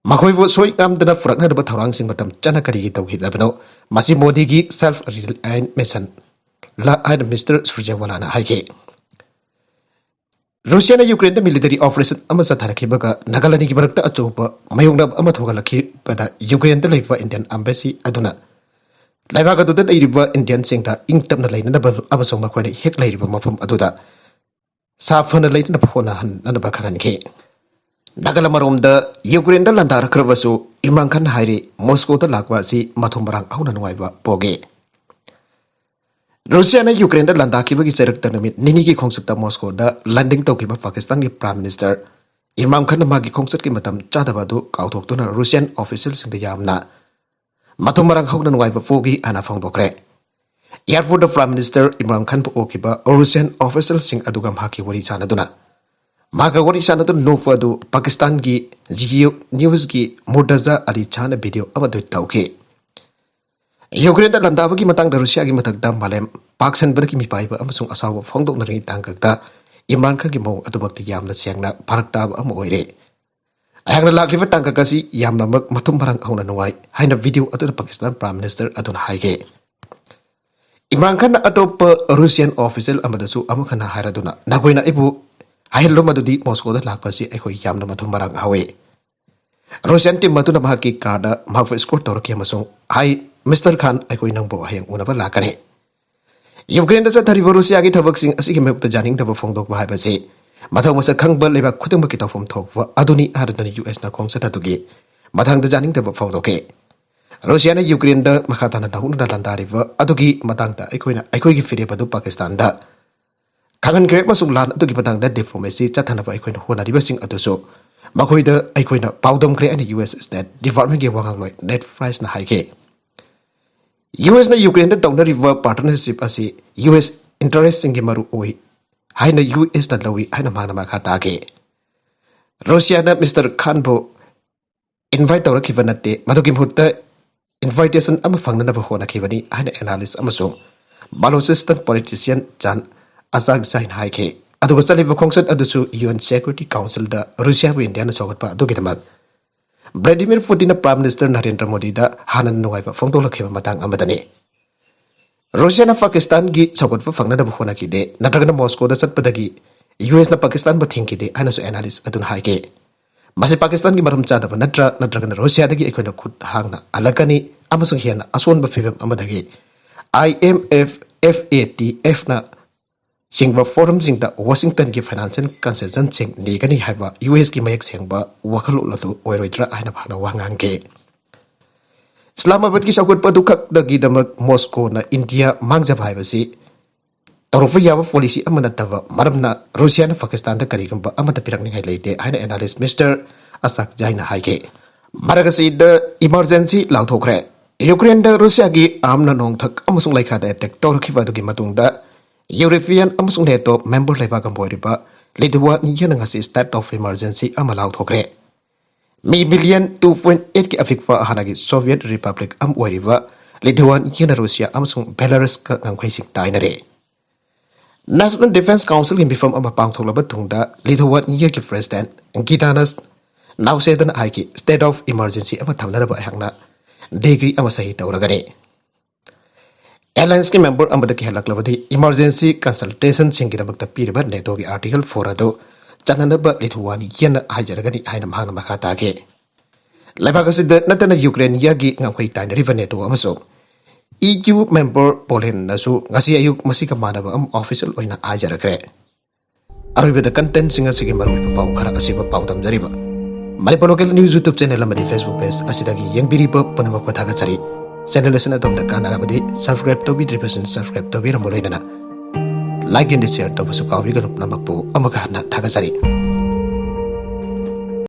ꯃꯈꯣꯏꯕꯨ ꯁꯣꯏ ꯉꯥꯝꯗꯅ ꯄꯨꯔꯛꯅꯅꯕ ꯊꯧꯔꯥꯡꯁꯤꯡ ꯃꯇꯝ ꯆꯥꯅ ꯀꯔꯤꯒꯤ ꯇꯧꯈꯤꯗꯕꯅꯣ? ꯃꯁꯤ ꯃꯣꯗꯤꯒꯤ ꯁꯦꯜꯐ ꯔꯤꯂꯥꯏꯟ ꯃꯤꯁꯟ ꯍꯥꯏꯅ ꯃꯤꯁꯇꯔ ꯁꯨꯔꯖꯦꯋꯥꯂꯥꯅ ꯍꯥꯏꯈꯤ꯫ ꯔꯨꯁꯤꯌꯥꯅ ꯌꯨꯀ꯭ꯔꯦꯟꯗ ꯃꯤꯂꯤꯇꯔꯤ ꯑꯣꯄꯔꯦꯁꯟ ꯑꯃ ꯆꯠꯊꯔꯛꯈꯤꯕꯒ ꯅꯥꯒꯥꯂꯦꯟꯒꯤ ꯃꯔꯛꯇ ꯑꯆꯧꯕ ꯃꯥꯌꯣꯛꯅꯕ ꯑꯃ ꯊꯣꯛꯍꯜꯂꯛꯈꯤꯕꯗ ꯌꯨꯀ꯭ꯔꯦꯟꯗ ꯂꯩꯕ ꯏꯟꯗꯤꯌꯟ ꯑꯦꯝꯕꯦꯁꯤ ꯑꯗꯨꯅ ꯂꯩꯕꯥꯛ ꯑꯗꯨꯗ ꯂꯩꯔꯤꯕ ꯏꯟꯗꯤꯌꯟꯁꯤꯡꯗ ꯏꯪ ꯇꯞꯅ ꯂꯩꯅꯅꯕ ꯑꯃꯁꯨꯡ ꯃꯈꯣꯏꯅ ꯍꯦꯛ ꯂꯩꯔꯤꯕ ꯃꯐꯝ ꯑꯗꯨꯗ ꯁꯥꯐꯅ ꯂꯩꯅꯅꯕ ꯍꯣꯠꯅꯍꯟꯅꯕ ꯈꯪꯍꯟꯈꯤ꯫ ꯅꯥꯒꯥꯂꯦꯟ ꯑꯃꯔꯣꯝꯗ ꯌꯨꯀ꯭ꯔꯦꯟꯗ ꯂꯥꯟꯗꯥꯔꯛꯈ꯭ꯔꯕꯁꯨ ꯏꯝꯔꯥꯟ ꯈꯥꯟ ꯍꯥꯏꯔꯤ ꯃꯣꯁꯀꯣꯗ ꯂꯥꯛꯄ ꯑꯁꯤ ꯃꯊꯨꯝ ꯃꯔꯥꯡ ꯍꯧꯅ ꯅꯨꯡꯉꯥꯏꯕ ꯄꯣꯛꯏ꯫ ꯔꯨꯁꯤꯌꯥꯅ ꯌꯨꯀ꯭ꯔꯦꯟꯗ ꯂꯥꯟꯗꯥꯈꯤꯕꯒꯤ ꯆꯩꯔꯛꯇ ꯅꯨꯃꯤꯠ ꯅꯤꯅꯤꯒꯤ ꯈꯣꯡꯆꯠꯇ ꯃꯣꯁꯀꯣꯗ ꯂꯦꯟꯗꯤꯡ ꯇꯧꯈꯤꯕ ꯄꯥꯀꯤꯁꯇꯥꯟꯒꯤ ꯄ꯭ꯔꯥꯏꯝ ꯃꯤꯅꯤꯁꯇꯔ ꯏꯝꯔꯥꯟ ꯈꯥꯟꯅ ꯃꯥꯒꯤ ꯈꯣꯡꯆꯠꯀꯤ ꯃꯇꯝ ꯆꯥꯗꯕ ꯑꯗꯨ ꯀꯥꯎꯊꯣꯛꯇꯨꯅ ꯔꯨꯁꯤꯌꯥꯟ ꯑꯣꯐꯤꯁꯤꯌꯦꯜꯁꯤꯡꯗ ꯌꯥꯝꯅ ꯃꯊꯨꯝ ꯃꯔꯥꯡ ꯍꯧꯅ ꯅꯨꯡꯉꯥꯏꯕ ꯄꯣꯛꯏ ꯍꯥꯏꯅ ꯐꯣꯡꯗꯣꯛꯈ꯭ꯔꯦ꯫ ꯑꯦꯌꯥꯔꯄꯣꯔꯠꯇ ꯄ꯭ꯔꯥꯏꯝ ꯃꯤꯅꯤꯁꯇꯔ ꯏꯝꯔꯥꯟ ꯈꯥꯟꯕꯨ ꯎꯈꯤꯕ ꯔꯨꯁꯤꯌꯥꯟ ꯑꯣꯐꯤꯁꯤꯌꯦꯜꯁꯤꯡ ꯑꯗꯨꯒ ꯃꯍꯥꯛꯀꯤ ꯋꯥꯔꯤ ꯁꯥꯟꯅꯗꯨꯅ ꯃꯍꯥꯛꯀ ꯋꯥꯔꯤ ꯁꯥꯟꯅꯗꯨꯅ ꯅꯣꯛꯄ ꯑꯗꯨ ꯄꯥꯀꯤꯁꯇꯥꯟꯒꯤ ꯖꯤꯑꯣ ꯅ꯭ꯌꯨꯁꯀꯤ ꯃꯨꯔꯇꯖꯥ ꯑꯂꯤ ꯁꯥꯍꯅ ꯚꯤꯗꯤꯑꯣ ꯑꯃ ꯇ꯭ꯋꯤꯠ ꯇꯧꯈꯤ꯫ ꯌꯨꯀ꯭ꯔꯦꯟꯗ ꯂꯥꯟꯗꯥꯕꯒꯤ ꯃꯇꯥꯡꯗ ꯔꯨꯁꯤꯌꯥꯒꯤ ꯃꯊꯛꯇ ꯃꯥꯂꯦꯝ ꯄꯥꯛ ꯁꯟꯕꯗꯒꯤ ꯃꯤꯄꯥꯏꯕ ꯑꯃꯁꯨꯡ ꯑꯁꯥꯎꯕ ꯐꯣꯡꯗꯣꯛꯅꯔꯤꯉꯩ ꯇꯥꯡꯀꯛꯇ ꯏꯝꯔꯥꯟ ꯈꯥꯟꯒꯤ ꯃꯑꯣꯡ ꯑꯗꯨꯃꯛꯇꯤ ꯌꯥꯝꯅ ꯁꯦꯡꯅ ꯐꯔꯛ ꯇꯥꯕ ꯑꯃ ꯑꯣꯏꯔꯦ꯫ ꯑꯩꯍꯥꯛꯅ ꯂꯥꯛꯂꯤꯕ ꯇꯥꯡꯀꯛ ꯑꯁꯤ ꯌꯥꯝꯅꯃꯛ ꯃꯊꯨꯝ ꯃꯔꯥꯡ ꯍꯧꯅ ꯅꯨꯡꯉꯥꯏ ꯍꯥꯏꯅ ꯚꯤꯗꯤꯑꯣ ꯑꯗꯨꯗ ꯄꯥꯀꯤꯁꯇꯥꯟ ꯄ꯭ꯔꯥꯏꯝ ꯃꯤꯅꯤꯁꯇꯔ ꯑꯗꯨꯅ ꯍꯥꯏꯈꯤ꯫ ꯏꯝꯔꯥꯟ ꯈꯥꯟꯅ ꯑꯇꯣꯞꯄ ꯔꯨꯁꯤꯌꯥꯟ ꯑꯣꯐꯤꯁꯤꯌꯦꯜ ꯑꯃꯗꯁꯨ ꯑꯃꯨꯛ ꯍꯟꯅ ꯍꯥꯏꯔꯗꯨꯅ ꯅꯈꯣꯏꯅ ꯑꯩꯕꯨ ꯍꯥꯏꯍꯜꯂꯨ ꯃꯗꯨꯗꯤ ꯃꯣꯁꯀꯣꯗ ꯂꯥꯛꯄ ꯑꯁꯤ ꯑꯩꯈꯣꯏ ꯌꯥꯝꯅ ꯃꯊꯨꯝ ꯃꯔꯥꯡ ꯍꯧꯏ꯫ ꯔꯨꯁꯤꯌꯥꯟ ꯇꯤꯝ ꯑꯗꯨꯅ ꯃꯍꯥꯛꯀꯤ ꯀꯥꯔꯗ ꯃꯍꯥꯛꯄꯨ ꯏꯁꯀꯣꯔꯠ ꯇꯧꯔꯛꯈꯤ ꯑꯃꯁꯨꯡ ꯍꯥꯏ, "ꯃꯤꯁꯇꯔ ꯈꯥꯟ, ꯑꯩꯈꯣꯏ ꯅꯪꯕꯨ ꯍꯌꯦꯡ ꯎꯅꯕ ꯂꯥꯛꯀꯅꯤ"꯫ ꯌꯨꯀ꯭ꯔꯦꯟꯗ ꯆꯠꯊꯔꯤꯕ ꯔꯨꯁꯤꯌꯥꯒꯤ ꯊꯕꯛꯁꯤꯡ ꯑꯁꯤꯒꯤ ꯃꯥꯌꯣꯛꯇ ꯌꯥꯅꯤꯡꯗꯕ ꯐꯣꯡꯗꯣꯛꯄ ꯍꯥꯏꯕꯁꯤ ꯃꯊꯧ ꯃꯁꯛ ꯈꯪꯕ ꯂꯩꯕꯥꯛ ꯈꯨꯗꯤꯡꯃꯛꯀꯤ ꯇꯧꯐꯝ ꯊꯣꯛꯄ ꯑꯗꯨꯅꯤ ꯍꯥꯏꯔꯗꯨꯅ ꯌꯨ ꯑꯦꯁꯅ ꯈꯣꯡꯆꯠ ꯑꯗꯨꯒꯤ ꯃꯇꯥꯡꯗ ꯌꯥꯅꯤꯡꯗꯕ ꯐꯣꯡꯗꯣꯛꯈꯤ꯫ ꯔꯨꯁꯤꯌꯥꯅ ꯌꯨꯀ꯭ꯔꯦꯟꯗ ꯃꯈꯥ ꯇꯥꯅ ꯅꯧꯍꯧꯅꯅ ꯂꯥꯟꯗꯥꯔꯤꯕ ꯑꯗꯨꯒꯤ ꯃꯇꯥꯡꯗ ꯑꯩꯈꯣꯏꯅ ꯑꯩꯈꯣꯏꯒꯤ ꯐꯤꯔꯦꯞ ꯑꯗꯨ ꯄꯥꯀꯤꯁꯇꯥꯟꯗ ꯈꯪꯍꯟꯈ꯭ꯔꯦ ꯑꯃꯁꯨꯡ ꯂꯥꯟ ꯑꯗꯨꯒꯤ ꯃꯇꯥꯡꯗ ꯗꯤꯄ꯭ꯂꯣꯃꯦꯁꯤ ꯆꯠꯊꯅꯕ ꯑꯩꯈꯣꯏꯅ ꯍꯣꯠꯅꯔꯤꯕꯁꯤꯡ ꯑꯗꯨꯁꯨ ꯃꯈꯣꯏꯗ ꯑꯩꯈꯣꯏꯅ ꯄꯥꯎꯗꯝꯈ꯭ꯔꯦ ꯍꯥꯏꯅ ꯌꯨ ꯑꯦꯁ ꯁ꯭ꯇꯦꯠ ꯗꯤꯄꯥꯔꯠꯃꯦꯟꯒꯤ ꯋꯥꯉꯥꯡꯂꯣꯏ ꯅꯦꯗ ꯄ꯭ꯔꯥꯏꯁꯅ ꯍꯥꯏꯈꯤ꯫ ꯌꯨ ꯑꯦꯁꯅ ꯌꯨꯀ꯭ꯔꯦꯟꯗ ꯇꯧꯅꯔꯤꯕ ꯄꯥꯔꯠꯅꯔꯁꯤꯞ ꯑꯁꯤ ꯌꯨ ꯑꯦꯁ ꯏꯟꯇꯔꯦꯁꯁꯤꯡꯒꯤ ꯃꯔꯨ ꯑꯣꯏ ꯍꯥꯏꯅ ꯌꯨ ꯑꯦꯁꯅ ꯂꯧꯏ ꯍꯥꯏꯅ ꯃꯍꯥꯛꯅ ꯃꯈꯥ ꯇꯥꯈꯤ꯫ ꯔꯨꯁꯤꯌꯥꯅ ꯃꯤꯁꯇꯔ ꯈꯥꯟꯕꯨ ꯏꯟꯚꯥꯏꯠ ꯇꯧꯔꯛꯈꯤꯕ ꯅꯠꯇꯦ, ꯃꯗꯨꯒꯤ ꯃꯍꯨꯠꯇ ꯏꯟꯚꯥꯏꯇꯦꯁꯟ ꯑꯃ ꯐꯪꯅꯅꯕ ꯍꯣꯠꯅꯈꯤꯕꯅꯤ ꯍꯥꯏꯅ ꯑꯦꯅꯥꯂꯤꯁ ꯑꯃꯁꯨꯡ ꯕꯂꯣꯆꯤꯁꯇꯥꯟ ꯄꯣꯂꯤꯇꯤꯁꯤꯌꯟ ꯆꯥꯟ ꯑꯆꯥꯛꯖꯥꯏꯅ ꯍꯥꯏꯈꯤ꯫ ꯑꯗꯨꯒ ꯆꯠꯂꯤꯕ ꯈꯣꯡꯆꯠ ꯑꯗꯨꯁꯨ ꯌꯨ ꯑꯦꯟ ꯁꯦꯀ꯭ꯌꯨꯔꯤꯇꯤ ꯀꯥꯎꯟꯁꯤꯜꯗ ꯔꯨꯁꯤꯌꯥꯕꯨ ꯏꯟꯗꯤꯌꯥꯅ ꯁꯧꯒꯠꯄ ꯑꯗꯨꯒꯤꯗꯃꯛ ꯚ꯭ꯂꯥꯗꯤꯃꯤꯔ ꯄꯨꯇꯤꯟꯅ ꯄ꯭ꯔꯥꯏꯝ ꯃꯤꯅꯤꯁꯇꯔ ꯅꯔꯦꯟꯗ꯭ꯔ ꯃꯣꯗꯤꯗ ꯍꯥꯟꯅ ꯅꯨꯡꯉꯥꯏꯕ ꯐꯣꯡꯗꯣꯛꯂꯛꯈꯤꯕ ꯃꯇꯥꯡ ꯑꯃꯗꯅꯤ꯫ ꯔꯨꯁꯤꯌꯥꯅ ꯄꯥꯀꯤꯁꯇꯥꯟꯒꯤ ꯁꯧꯒꯠꯄ ꯐꯪꯅꯅꯕ ꯍꯣꯠꯅꯈꯤꯗꯦ, ꯅꯠꯇ꯭ꯔꯒꯅ ꯃꯣꯁꯀꯣꯗ ꯆꯠꯄꯗꯒꯤ ꯌꯨ ꯑꯦꯁꯅ ꯄꯥꯀꯤꯁꯇꯥꯟꯕꯨ ꯊꯤꯡꯈꯤꯗꯦ ꯍꯥꯏꯅꯁꯨ ꯑꯦꯅꯥꯂꯤꯁ ꯑꯗꯨꯅ ꯍꯥꯏꯒꯦ꯫ ꯃꯁꯤ ꯄꯥꯀꯤꯁꯇꯥꯟꯒꯤ ꯃꯔꯝ ꯆꯥꯗꯕ ꯅꯠꯇ꯭ꯔꯥ, ꯅꯠꯇ꯭ꯔꯒꯅ ꯔꯨꯁꯤꯌꯥꯗꯒꯤ ꯑꯩꯈꯣꯏꯅ ꯈꯨꯠ ꯍꯥꯡꯅ ꯍꯜꯂꯛꯀꯅꯤ ꯑꯃꯁꯨꯡ ꯍꯦꯟꯅ ꯑꯁꯣꯟꯕ ꯐꯤꯕꯝ ꯑꯃꯗꯒꯤ IMF, FATFꯅ ꯆꯤꯡꯕ ꯐꯣꯔꯝꯁꯤꯡꯗ ꯋꯥꯁꯤꯡꯇꯟꯒꯤ ꯐꯥꯏꯅꯥꯟꯁꯤꯌꯦꯜ ꯀꯟꯁꯦꯁꯟꯁꯤꯡ ꯅꯤꯒꯅꯤ ꯍꯥꯏꯕ ꯌꯨ ꯑꯦꯁꯀꯤ ꯃꯌꯦꯛ ꯁꯦꯡꯕ ꯋꯥꯈꯜꯂꯣꯟ ꯑꯗꯨ ꯑꯣꯏꯔꯣꯏꯗ꯭ꯔꯥ ꯍꯥꯏꯅ ꯃꯍꯥꯛꯅ ꯋꯥ ꯉꯥꯡꯈꯤ꯫ ꯏꯁꯂꯥꯃꯥꯕꯥꯗꯀꯤ ꯆꯥꯎꯈꯠꯄ ꯑꯗꯨꯈꯛꯇꯒꯤꯗꯃꯛ ꯃꯣꯁꯀꯣꯅ ꯏꯟꯗꯤꯌꯥ ꯃꯥꯡꯖꯕ ꯍꯥꯏꯕꯁꯤ ꯇꯧꯔꯛꯄ ꯌꯥꯕ ꯄꯣꯂꯤꯁꯤ ꯑꯃ ꯅꯠꯇꯕ ꯃꯔꯝꯅ ꯔꯨꯁꯤꯌꯥꯅ ꯄꯥꯀꯤꯁꯇꯥꯟꯗ ꯀꯔꯤꯒꯨꯝꯕ ꯑꯃꯠꯇ ꯄꯤꯔꯛꯅꯤꯡꯉꯥꯏ ꯂꯩꯇꯦ ꯍꯥꯏꯅ ꯑꯦꯅꯥꯂꯤꯁ ꯃꯤꯁꯇꯔ ꯑꯁꯥꯛ ꯖꯥꯏꯅ ꯍꯥꯏꯈꯤ꯫ ꯃꯔꯛ ꯑꯁꯤꯗ ꯏꯃꯥꯔꯖꯦꯟꯁꯤ ꯂꯥꯎꯊꯣꯛꯈ꯭ꯔꯦ꯫ ꯌꯨꯀ꯭ꯔꯦꯟꯗ ꯔꯨꯁꯤꯌꯥꯒꯤ ꯑꯥꯔꯝꯅ ꯅꯣꯡꯊꯛ ꯑꯃꯁꯨꯡ ꯂꯩꯈꯥꯗ ꯑꯦꯇꯦꯛ ꯇꯧꯔꯛꯈꯤꯕ ꯑꯗꯨꯒꯤ ꯃꯇꯨꯡꯗ ꯌꯨꯔꯣꯄꯤꯌꯟ ꯑꯃꯁꯨꯡ ꯅꯦꯇꯣ ꯃꯦꯝꯕꯔ ꯂꯩꯕꯥꯛ ꯑꯃ ꯑꯣꯏꯔꯤꯕ ꯂꯤꯊꯨꯋꯥꯅꯤꯌꯥꯅ ꯉꯁꯤ state of emergency ꯑꯃ ꯂꯥꯎꯊꯣꯛꯈ꯭ꯔꯦ꯫ ꯃꯤ ꯃꯤꯂꯤꯌꯟ two point eight ꯀꯤ ꯑꯄꯤꯛꯄ ꯍꯥꯟꯅꯒꯤ ꯁꯣꯚꯤꯌꯦꯠ ꯔꯤꯄꯕ꯭ꯂꯤꯛ ꯑꯃ ꯑꯣꯏꯔꯤꯕ ꯂꯤꯊꯨꯋꯥꯅꯤꯌꯥꯅ ꯔꯨꯁꯤꯌꯥ ꯑꯃꯁꯨꯡ ꯕꯦꯂꯥꯔꯁꯀ ꯉꯝꯈꯩꯁꯤꯡ ꯇꯥꯏꯅꯔꯦ꯫ National Defence Councilꯒꯤ ꯃꯤꯐꯝ ꯑꯃ ꯄꯥꯡꯊꯣꯛꯂꯕ ꯇꯨꯡꯗ ꯂꯤꯊꯨꯋꯥꯅꯤꯌꯥꯒꯤ ꯄ꯭ꯔꯦꯁꯤꯗꯦꯟꯠ ꯒꯤꯇꯥꯅꯁ ꯅꯥꯎꯁꯦꯗꯅ ꯍꯥꯏꯈꯤ, state of emergency ꯑꯃ ꯊꯝꯅꯅꯕ ꯑꯩꯍꯥꯛꯅ ꯗꯤꯒ꯭ꯔꯤ ꯑꯃ ꯁꯍꯤ ꯇꯧꯔꯒꯅꯤ꯫ ꯑꯦꯂꯥꯌꯟꯁꯀꯤ ꯃꯦꯝꯕꯔ ꯑꯃꯗ ꯀꯤꯍꯜꯂꯛꯂꯕꯗꯤ ꯏꯃꯥꯔꯖꯦꯟꯁꯤ ꯀꯟꯁꯜꯇꯦꯁꯟꯁꯤꯡꯒꯤꯗꯃꯛꯇ ꯄꯤꯔꯤꯕ ꯅꯦꯇꯣꯒꯤ ꯑꯥꯔꯇꯤꯀꯜ four ꯑꯗꯨ ꯆꯠꯅꯅꯕ ꯂꯤꯊꯨꯋꯥꯅꯤꯌꯥꯅ ꯍꯥꯏꯖꯔꯒꯅꯤ ꯍꯥꯏꯅ ꯃꯍꯥꯛꯅ ꯃꯈꯥ ꯇꯥꯈꯤ꯫ ꯂꯩꯕꯥꯛ ꯑꯁꯤꯗ ꯅꯠꯇꯅ ꯌꯨꯀ꯭ꯔꯦꯅꯤꯌꯥꯒꯤ ꯉꯝꯈꯩ ꯇꯥꯏꯅꯔꯤꯕ ꯅꯦꯇꯣ ꯑꯃꯁꯨꯡ EU ꯃꯦꯝꯕꯔ ꯄꯣꯂꯦꯟꯅꯁꯨ ꯉꯁꯤ ꯑꯌꯨꯛ ꯃꯁꯤꯒ ꯃꯥꯟꯅꯕ ꯑꯃ ꯑꯣꯐꯤꯁꯤꯌꯦꯜ ꯑꯣꯏꯅ ꯍꯥꯏꯖꯔꯛꯈ꯭ꯔꯦ꯫ ꯑꯔꯣꯏꯕꯗ ꯀꯟꯇꯦꯟꯁꯤꯡ ꯑꯁꯤꯒꯤ ꯃꯔꯨꯑꯣꯏꯕ ꯄꯥꯎ ꯈꯔ ꯑꯁꯤꯕꯨ ꯄꯥꯎꯗꯝꯖꯔꯤꯕ Manipur local news YouTube channel ꯑꯃꯗꯤ Facebook ꯄꯦꯖ ꯑꯁꯤꯗꯒꯤ ꯌꯦꯡꯕꯤꯔꯤꯕ ꯄꯨꯝꯅꯃꯛꯄꯨ ꯊꯥꯒꯠꯆꯔꯤ꯫ ꯆꯦꯅꯦꯜ ꯑꯁꯤꯅ ꯑꯗꯣꯝꯗ ꯀꯥꯟꯅꯔꯕꯗꯤ subscribe ꯇꯧꯕꯤꯗ꯭ꯔꯤꯕꯁꯤꯡ subscribe ꯇꯧꯕꯤꯔꯝꯕ ꯂꯣꯏꯅꯅ like and share ꯇꯧꯕꯁꯨ ꯀꯥꯎꯕꯤꯒꯅꯨ꯫ ꯄꯨꯝꯅꯃꯛꯄꯨ ꯑꯃꯨꯛꯀ ꯍꯟꯅ ꯊꯥꯒꯠꯆꯔꯤ꯫